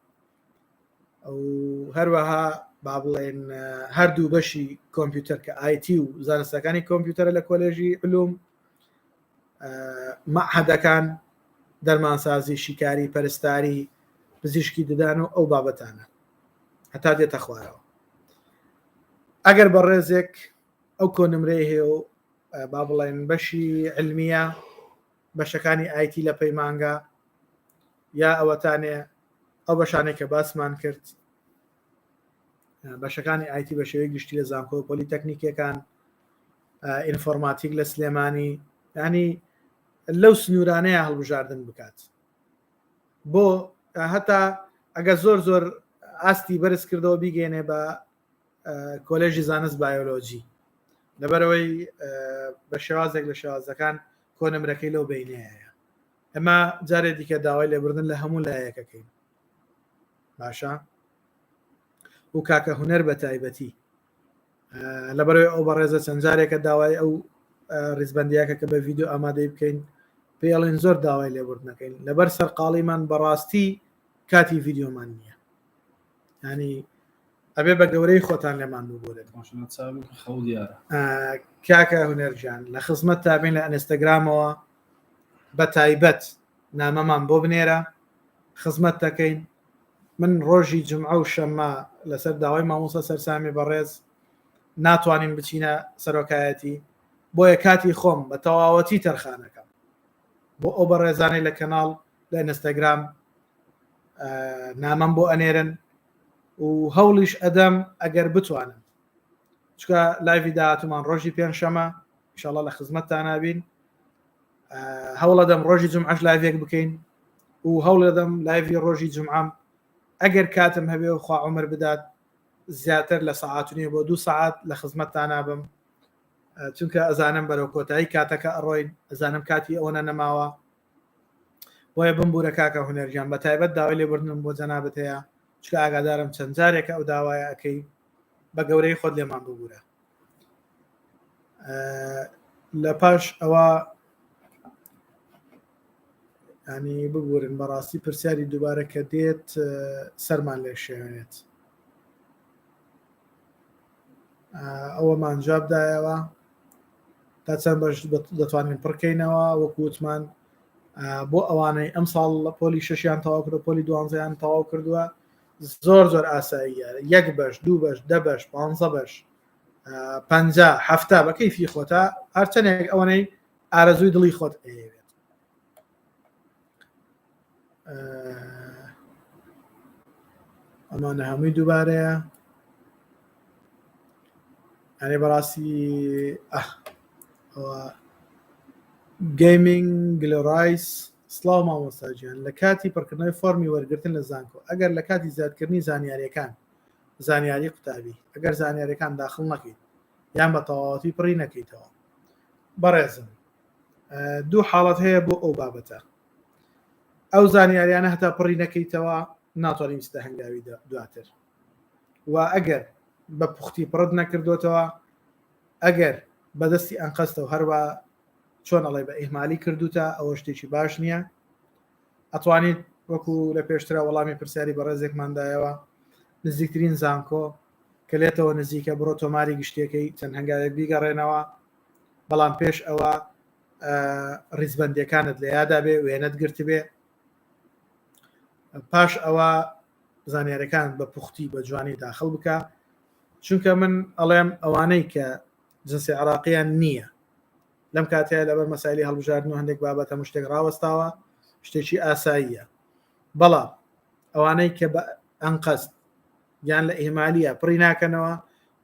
و هەروەها با بڵێن هەردوو بەشی کۆمپیوتەر کە ئایتی و زانستەکانی کۆمپیوتەرە لە کۆلێژی علوم مەعهەدەکان دەرمانسازی شیکاری پەرستاری پزیشکی ددان و ئەو بابەتانە هەتا دێتە خوارەوە ئەگەر بە ڕێزێک ئەو کۆنمرەی هەیە و با بڵێن بەشی علمیە بەشەکانی ئایتی لە پەیمانگا یا ئەوەتانێ ئەو بەشانێک کە باسمان کرد بەشەکانی ئایتی بە شێوەی گشتی لە زانکۆ پۆلیتەکنیکەکان ئینفۆرماتیک لە سلێمانی ینی لەو سنوورانەیە هەڵبژاردن بکات بۆ هەتا ئەگە زۆر زۆر ئاستی بەرز کردەوە بیگەێنێ بە کۆلێژی زانست بایۆلۆجی لەبەرەوەی بە شێوازێک لە شێوازەکان کۆنمرەکەی لەو بینەیە ئەمە جارێ دیکە داوای لێبوردن لە هەموو لایەکەکەین باشە و کاکە هوەر بە تایبەتی لەبەرەوەی ئەو بەڕێزە چەند جارێکە داوای ئەو ڕیزبندیاکە کە بە ڤیددیو ئامادەی بکەین پێڵێن زۆر داوای لێبوردنەکەین لەبەر سەرقاڵیمان بەڕاستی کاتی ڤیددیۆمان نییە ینی ئەبێ بە گەورەی خۆتان لێمان ببورن کاکە هونەرجان لە خزمەت تابین لە ئەنستەگرامەوە بە تایبەت نامەمان بۆ بنێرە خزمەت دەکەین من ڕۆژی جمعە و شەممە لەسەر داوای مامۆستا سەرسامی بەڕێز ناتوانین بچینە سەرۆکایەتی بۆیە کاتی خۆم بە تەواوەتی تەرخانەکەم بۆ ئەو بەڕێزانەی لە کەناڵ لە ئینستاگرام نامەم بۆ ئەنێرن و هەوڵیش ئەدەم ئەگەر بتوانم چکە لایڤی داهاتومان ڕۆژی پێنجشەمە ئینشاءاللە لە خزمەتتان نابین هەوڵەدەم ڕۆژی جمعەش لایڤێک بکەین و هەوڵەدەم لایڤی ڕۆژی جمعام ئەگەر کاتم هەبێ و خوا عمر بدات زیاتر لە سەعات نیە بۆ دوو سەعات لە خزمەتتان بم چونکە ئەزانم بەرەو کۆتایی کاتەکە ئەڕۆین ئەزانم کاتی ئەوەنە نەماوە بۆیە بمبوورە کاکە هونەرگیان بە تایبەت داوای لێبوردنم بۆ جەنابت هەیە چکە ئاگادارم چەند جارێکە ئەو داوایە ئەەکەی بە گەورەی خۆت لێمان ببوورە لە پاش ئەوە ینی ببورن بەڕاستی پرسیاری دووبارە کە دێت سەرمان لێ شێوێنێت ئەوەمان جواب دایەوە تا چەند بەش دەتوانین پڕکەینەوە وەکو وتمان بۆ ئەوانەی ئەم ساڵ لە پۆلی شەشیان تەواو کردو پۆلی دوانزەیان تەواو کردووە زۆر زۆر ئاساییە یەک بەش دوو بەش دە بەش پ بەش پ هەفتا بە کەیفی خۆتا هەرچەندێک ئەوەنەی ئارەزووی دڵی خۆت ئەیەوێت ئەمانە هەمووی دووبارەیە ئەرێ بەڕاستی ئەوە گەیمینگ گلۆرایس سڵاو مامۆستا گیان لە کاتی پڕکردنەوەی فۆرمی وەرگرتن لە زانکۆ ئەگەر لە کاتی زیادکردنی زانیاریەکان زانیاری قوتابی ئەگەر زانیاریەکان داخڵ نەکەیت یان بە تەواوەتی پڕی نەکەیتەوە بەڕێزم دوو حاڵەت هەیە بۆ ئەو بابەتە ئەو زانیاریانە هەتا پڕی نەکەیتەوە ناتوانین بچیتە هەنگاوی دواتر و ئەگەر بە پوختی پڕت نەکردوتەوە ئەگەر بەدەستی ئەنقەستەوە هەروە چۆن ئەڵێ بە ئیهمالی کردوتە ئەوە شتێکی باش نییە ئەتوانیت وەکو لە پێشترا وەڵامی پرسیاری بەڕێزێکمان دایەوە نزیکترین زانکۆ کە لێتەوە نزیکە بڕۆ تۆماری گشتیەکەی چەند هەنگاوێک بیگەڕێنەوە بەڵام پێش ئەوە ڕیزبندیەکانت لە یادا بێ وێنەت گرتبێ. پاش ئەوە زانیارەکان بە پوختی بە جوانی داخل بکە چونکە من ئەڵێم ئەوانەی کە جنسی عراقیان نییە لەم کاتەیە لەبەر مەسایلی هەڵبژاردن و هەندێک بابەت هەموو شتێک ڕاوەستاوە شتێکی ئاساییە بەڵام ئەوانەی کە بە ئەنقەست یان لە ئیهمالیە پڕی ناکەنەوە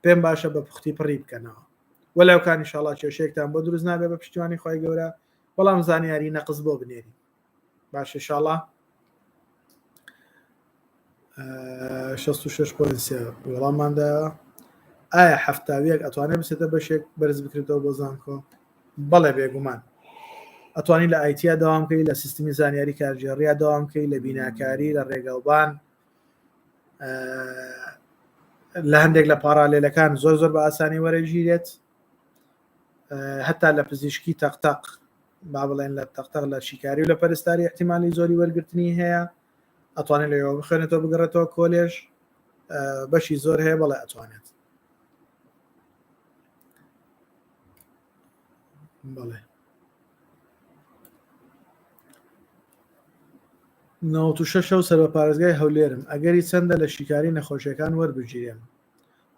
پێم باشە بە پوختی پڕی بکەنەوە وەلاوکان ئینشاڵا کێشەیەکتان بۆ دروست نابێ بە پشتیوانی خی گەورە بەڵام زانیاری نەقز بۆ بنێری باش ئینشاڵا 66.3 وەڵامماندا ئایا هەفتاویەک ئەتوانێت بچێتە بەشێک بەرز بکرێتەوە بۆ زانکۆ بەڵێ بێگومان ئەتوانی لە ئایتیا داوام بکەی لە سیستمی زانیاری کارگێڕیا داوام بکەی لە بیناکاری لە ڕێگەوبان لە هەندێک لە پاڕالێلەکان زۆر زۆر بە ئاسانی وەرەگیرێت هەتا لە پزیشکی تەقتەق با بڵێن لە تەقتەق لە شیکاری و لە پەرستاری احتیممالی زۆری وەرگرتنی هەیە ئەتوانێت لەوێ بخوێنێتەوە بگەڕێتەوە کۆلێژ بەشی زۆر هەیە بەڵێ ئەتوانێت بەڵێ 96 و سەر بە پارێزگای هەولێرم ئەگەری چەندە لە شیکاری نەخۆشیەکان وەربگیرێم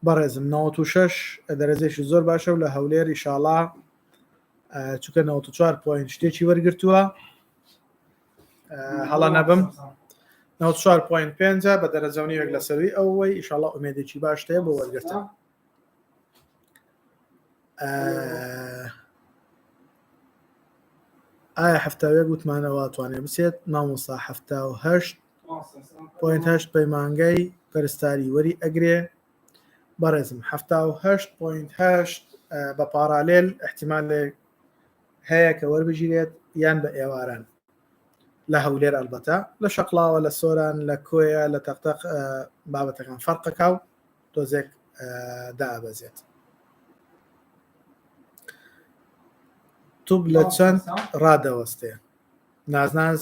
بەڕێزم 96 دەرەجەیەکی زۆر باشە و لە هەولێر ئیشاڵا چونکە 94 point شتێکی وەرگرتووە هەڵە نەبم 94.5 بە دەرەجە و نیوێک لەسەروی ئەوەی ئیشاڵا ئومێدێکی باش هەیە بۆ وەرگرتن ئایا هەفتاوێک وتمانەوە توانێ بچێت مامۆستا هەفتاهشت point هەشت پەیمانگای پەرستاری وەری ئەگرێ بەڕێزم هەفتاهشت point هەشت بە parallel احتیمالێک هەیە کە وەربگیرێت یان بە ئێواران لە هەولێر ئەلبەتە لە شەقلاوە لە سۆران لە کۆیە لە تەقتەق بابەتەکان فەرقەکە و تۆزێک دابەزێت توب لە چەند ڕادەوەستێ نازناز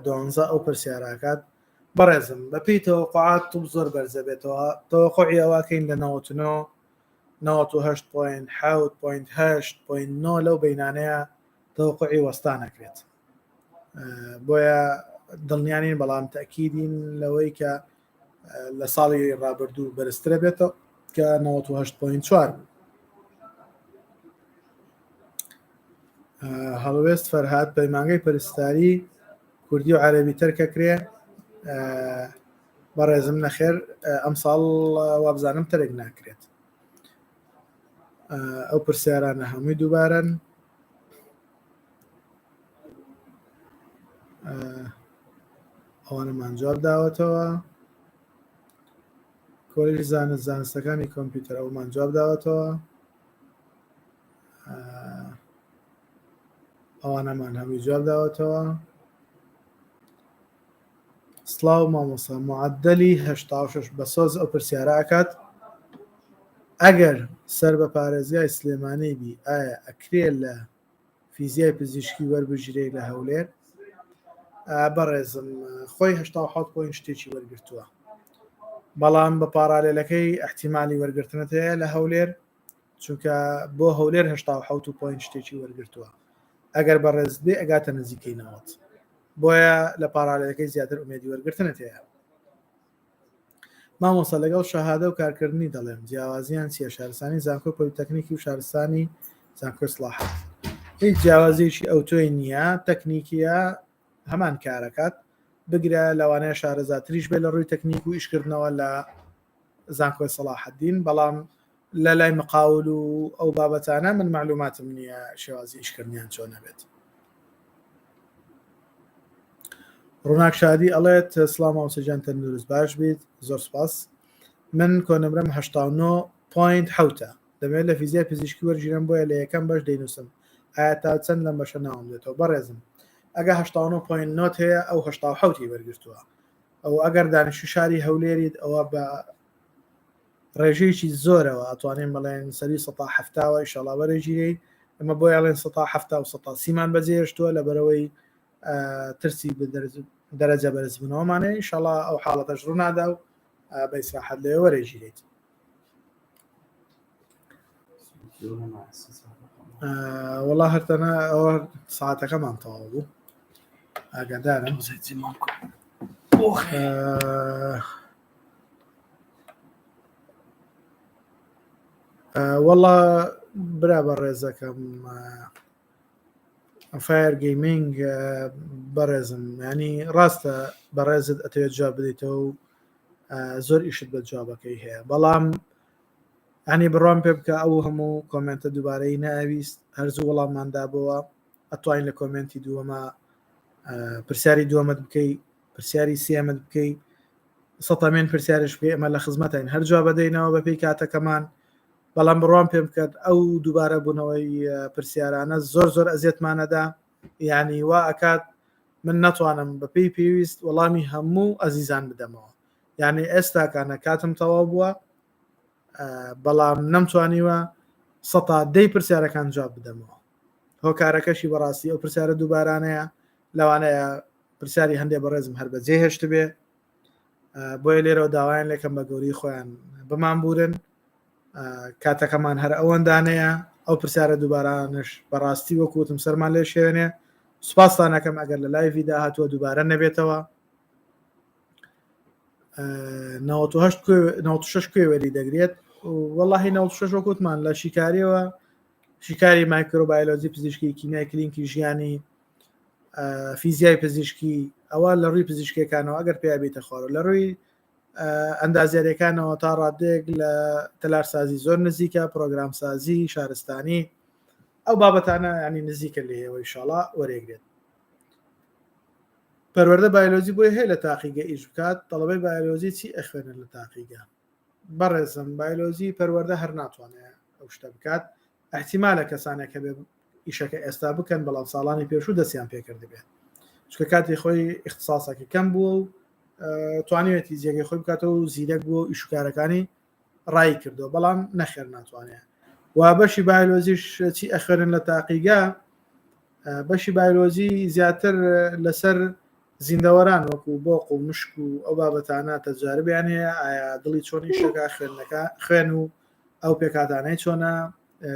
دۆنزە ئەو پرسیاراکات بەڕێزم بەپێی تەوەقعات توب زۆر بەرزە بێتەوە تەوەقعی ئەوەکەین لە 99 98.7.8.9 لەو بینانەیە تەوەقعی وەستان نەکرێت بۆیە دڵنیانین بەڵام تەکیدین لەوەی کە لە ساڵی ڕابردوو بەرزترە بێتەوە کە 98.4 بوو هەڵوێست فەرهاد پەیمانگەی پەرستاری کوردی و عەربی تەرکەکرێ بەڕێزم نەخێر ئەم ساڵ وابزانم تەرک ناکرێت ئەو پرسیارانە هەمووی دووبارەن ئەوانەمان جواب داوەتەوە کۆلێژی زانست زانستەکانی کۆمپیوتەر ئەومان جواب داوەتەوە ئەوانەمان هەمووی جواب داوەتەوە سڵاو مامۆسا معدلی 86 بە سۆز ئەو پرسیارە ئەکات ئەگەر سەر بە پارێزگای سلێمانی بی ئایا ئەکرێ لە فیزیای پزیشکی وەربگیرێ لە هەولێر بەڕێزم خۆی 87 point شتێکی وەرگرتووە بەڵام بە parallel ەکەی احتیممالی وەرگرتنت هەیە لە هەولێر چونکە بۆ هەولێر 87 point شتێکی وەرگرتووە ئەگەر بەڕێز بێ ئەگاتە نزیکەی 90 بۆیە لە parallel ەکەی زیاتر ئومێدی وەرگرتنت هەیە مامۆستا لەگەڵ شەهادە و کارکردنی دەڵێم جیاوازیان چیە شارستانی زانکۆی پۆلیتەکنیکی و شارستانی زانکۆی سڵاحەت هیچ جیاوازیەکی ئەوتۆی نییە تەکنیکیە هەمان کارەکات بگرە لەوانەیە شارەزاتریش بێت لە ڕووی تەکنیک و ئیشکردنەوە لە زانکۆی سەڵاحەدین بەڵام لە لای مقاول و ئەو بابەتانە من معلوماتم نییە شێوازی ئیشکردنیان چۆن نەبێت ڕووناک شادی ئەڵێت سڵاو مامۆستا گیان تەندروست باش بیت زۆر سپاس من کۆنمرەم 89.7 دەمەوێت لە فیزیای پزیشکی وەرگیرم بۆیە لە یەکەم بەش دەینووسم ئایا تا چەند لەم بەشە ناوم دێتەوە بەڕێزم ئەگە 89.9 هەیە ئەو 87 ی وەرگرتووە ئەو ئەگەر دانیشتوی شاری هەولێریت ئەوە بە ڕێژەیەکی زۆرەوە ئەتوانین بڵێن سەری سەتا هەفتاوە ئیشەڵا وەرەگیرێی ئەمە بۆ یاڵێن سەتا هەفتا و سەتا سیمان بەجێهێشتووە لەبەرەوەی ترسی دەرەجە بەرزبوونەوەمانەیە ئیشەڵا ئەو حاڵەتەش ڕوونادا و بە ئیسراحەت لێ وەرەگیرێت وەڵا هەرتەنە ئەوە ساعتەکەمان تەواو بوو ئاگادارم. وەڵا برا بە ڕێزەکەم فایر گەیمینگ بەڕێزم ینی ڕاستە بەڕێزت ئەتەوێت جواب بدەیتەوە و زۆر ئیشت بە جوابەکەی هەیە بەڵام ینی بڕوام پێ بکە ئەو هەموو کۆمنتە دووبارەی ناویست هەرزوو وەڵاممان دابەوە ئەتوانین لە کۆمنتی دووەمە پرسیاری دووەمت بکەی پرسیاری سیامت بکەی سەتامێن پرسیارش بکەی ئەمە لە خزمەتین هەر جواب بدەینەوە بەپێی کاتەکەمان بەڵام بڕوام پێم بکات ئەو دووبارە بوونەوەی پرسیارانە زۆر زۆر ئەزیەتمانەدا یعنی وا ئەکات من ناتوانم بەپێی پێویست وەڵامی هەموو ئەزیزان بدەمەوە یعنی ئێستاکانە کاتم تەواو بووە بەڵام نەمتوانیوە سەتا دەی پرسیارەکان جواب بدەمەوە هۆکارەکەشی بەڕاستی ئەو پرسیارە دووبارانەیە لەوانەیە پرسیاری هەندێ بەڕێزم هەر بەجێ هێشت بێ بۆیە لێرەوە داوایان لێکەم بە گەوری خۆیان بمان بورن کاتەکەمان هەر ئەوەندانەیە ئەو پرسیارە دووبارانش بەڕاستی وەکوتم سەرمان لێ شوێنێ سوپاستانەکەم ئەگەر لە لایڤی داهاتووە دووبارە نەبێتەوە 96 کوێ وەری دەگرێت وەڵی 96 وەکوتمان لە شیکاریەوە شیکاری مایکرۆبایۆلۆجی پزیشکی کیمیای کلینکی ژیانی فیزیای پزیشکی ئەوە لە ڕووی پزیشکەکانەوە ئەگەر پیا بیتە خوارەوە لە ڕووی ئەندازیاریەکانەوە تا ڕادێک لە تەلارسازی زۆر نزیکە پرۆگرامسازی شارستانی ئەو بابەتانە ینی نزیکە لێەوە ئیشاڵا وەرێگرێت پەروەردە بایۆلۆجی بۆی هەیە لە تاقیگە ئیش بکات تەڵەبەی بایۆلۆجی چی ئەخوێنن لە تاقیگە بەڕێزم بایۆلۆجی پەروەردە هەر ناتوانێت ئەو شتە بکات احتیمالە کەسانێک هەبێ ئیشەکە ئێستا بکەن بەڵام ساڵانی پێشوو دەستیان پێکرد بێت چکە کاتی خۆی اختصاصەکە کەم بووە و توانیوێتی جێگەی خۆی بکاتەوە و زیرەک بووە و ئیشکارەکانی ڕای کردو بەڵام نەخێر ناتوانێت و بەشی بایۆلۆجیش چی ئەخوێنن لە تاقیگە بەشی بایۆلۆجی زیاتر لەسەر زیندەوەران وەکو بۆق و مشک و ئەو بابەتانە تەجاربیان هەیە ئایا دڵی چۆن ئیشەکە خوێندنەکە خوێن و ئەو پێکهاتانەی چۆنە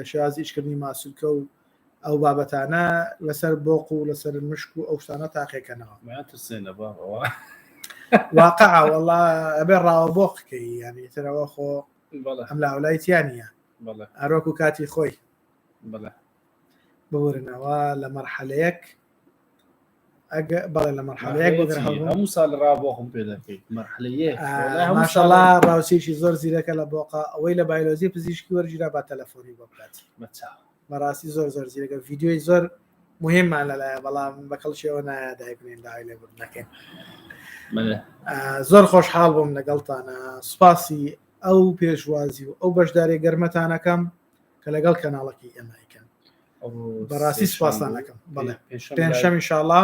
شێوازی ئیشکردنی ماسولکە و ئەو بابەتانە لەسەر بۆق و لەسەر مشک و ئەو شتانە تاقێکەنەوە واقع وەڵا ئەبێ ڕاوە بۆقکەی ینی ترەوە خۆ ئەم لاولای تیانە هەروەکو کاتی خۆی ببورنەوە لە مەرحەلەیەک ئەگە بەڵێ لە مەرحەلەیەک بۆ هەموو ساڵ ڕا بۆ خۆم پێ دەکەیت مەرحەلەیەک ماشەڵا ڕاوچێکی زۆر زیرەکە لە بۆقا ئەوەی لە بایلۆزی پزیشکی وەرگیرا با تەلەفۆنی بۆ بکات بەڕاستی زۆر زۆر زیرەکە ڤیدیۆی زۆر مهممان لەلایە بەڵام بە کەڵکیەوە نایە دایبنین داوای لێبوردن نەکەین زۆر خۆشحاڵ بووم لەگەڵتانە سوپاسی ئەو پێشوازی و ئەو بەشداری گەرمەتانەکەم کە لەگەڵ کەناڵەکەی ئێمە ئەیکەن بەڕاستی سوپاستان ئەکەم بەڵێ پێنجشەم ئینشاڵا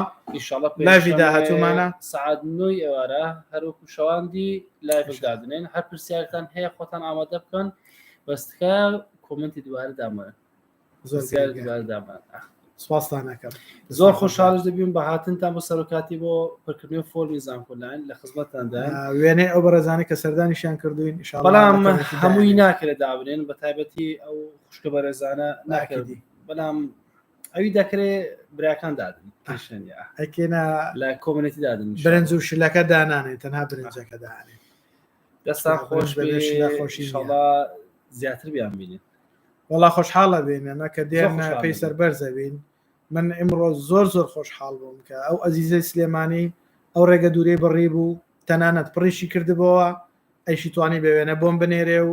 لایڤی داهاتوومانە سعات نۆی ئێوارە هەروەکو شەواندی لایڤ دادنێن هەر پرسیارتان هەیە خۆتان ئامادە بکەن بەس تکایە کۆمنتی دووارە دامەرن زۆر دووارە دامەرن سپاستان ئەکەم زۆر خۆشحاڵش دەبین بە هاتنتان بۆ سەرۆکاتی بۆ پرکردنەوەی فۆرمی زانکۆلاین لە خزمەتتاندا وێنەی ئەو بەڕێزانەی کە سەردانیشیان کردوین بەڵام هەمووی ناکرێت دابنێن بە تایبەتی ئەو خوشکە بەڕێزانە ناکرێت بەڵام ئەوی دەکرێت براکان دادن ئەکێنە لە کۆمنێتی دادن برنج و شلەکە دانانێ تەنها برنجەکە دانێ دەستان خۆش بێ خۆشی زیاتر بیان بینین وەڵا خۆشحاڵە بین ئەمە کە دێن پێی سەربەرزە بین من ئیمڕۆ زۆر زۆر خۆشحاڵ بووم کە ئەو ئەزیزەی سلێمانی ئەو ڕێگە دوورەی بڕی بوو تەنانەت پڕیشی کردبەوە ئەیشی توانی بە وێنە بۆم بنێرێ و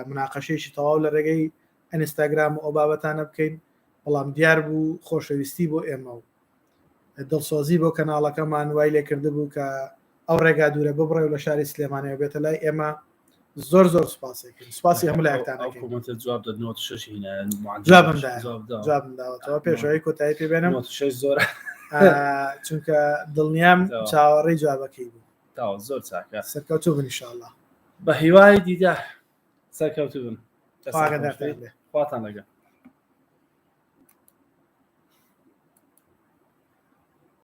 مناقەشەیەکی تەواو لە ڕێگەی ئەنستاگرام و ئەو بابەتانە بکەین بەڵام دیار بوو خۆشەویستی بۆ ئێمە و دڵسۆزی بۆ کەناڵەکەمان وای لێکردبوو کە ئەو ڕێگا دوورە ببڕێ و لە شاری سلێمانیەوە بێتە لای ئێمە زۆر زۆر سوپاسێکن سوپاسی هەموو لایەکتان ئەو کۆمەنتە جواب دەدنەوە شش هینا جوابم دا جوابم داوەتەوە پێشەوەی کۆتایی پێ بێنم شش زۆر چونکە دڵنیام چاوەڕێی جوابەکەی بوو تاوە زۆر چاکە سەرکەوتوو بن ئینشاءاللە بە هیوای دیدار سەرکەوتوو بن خواتان لەگەڵ.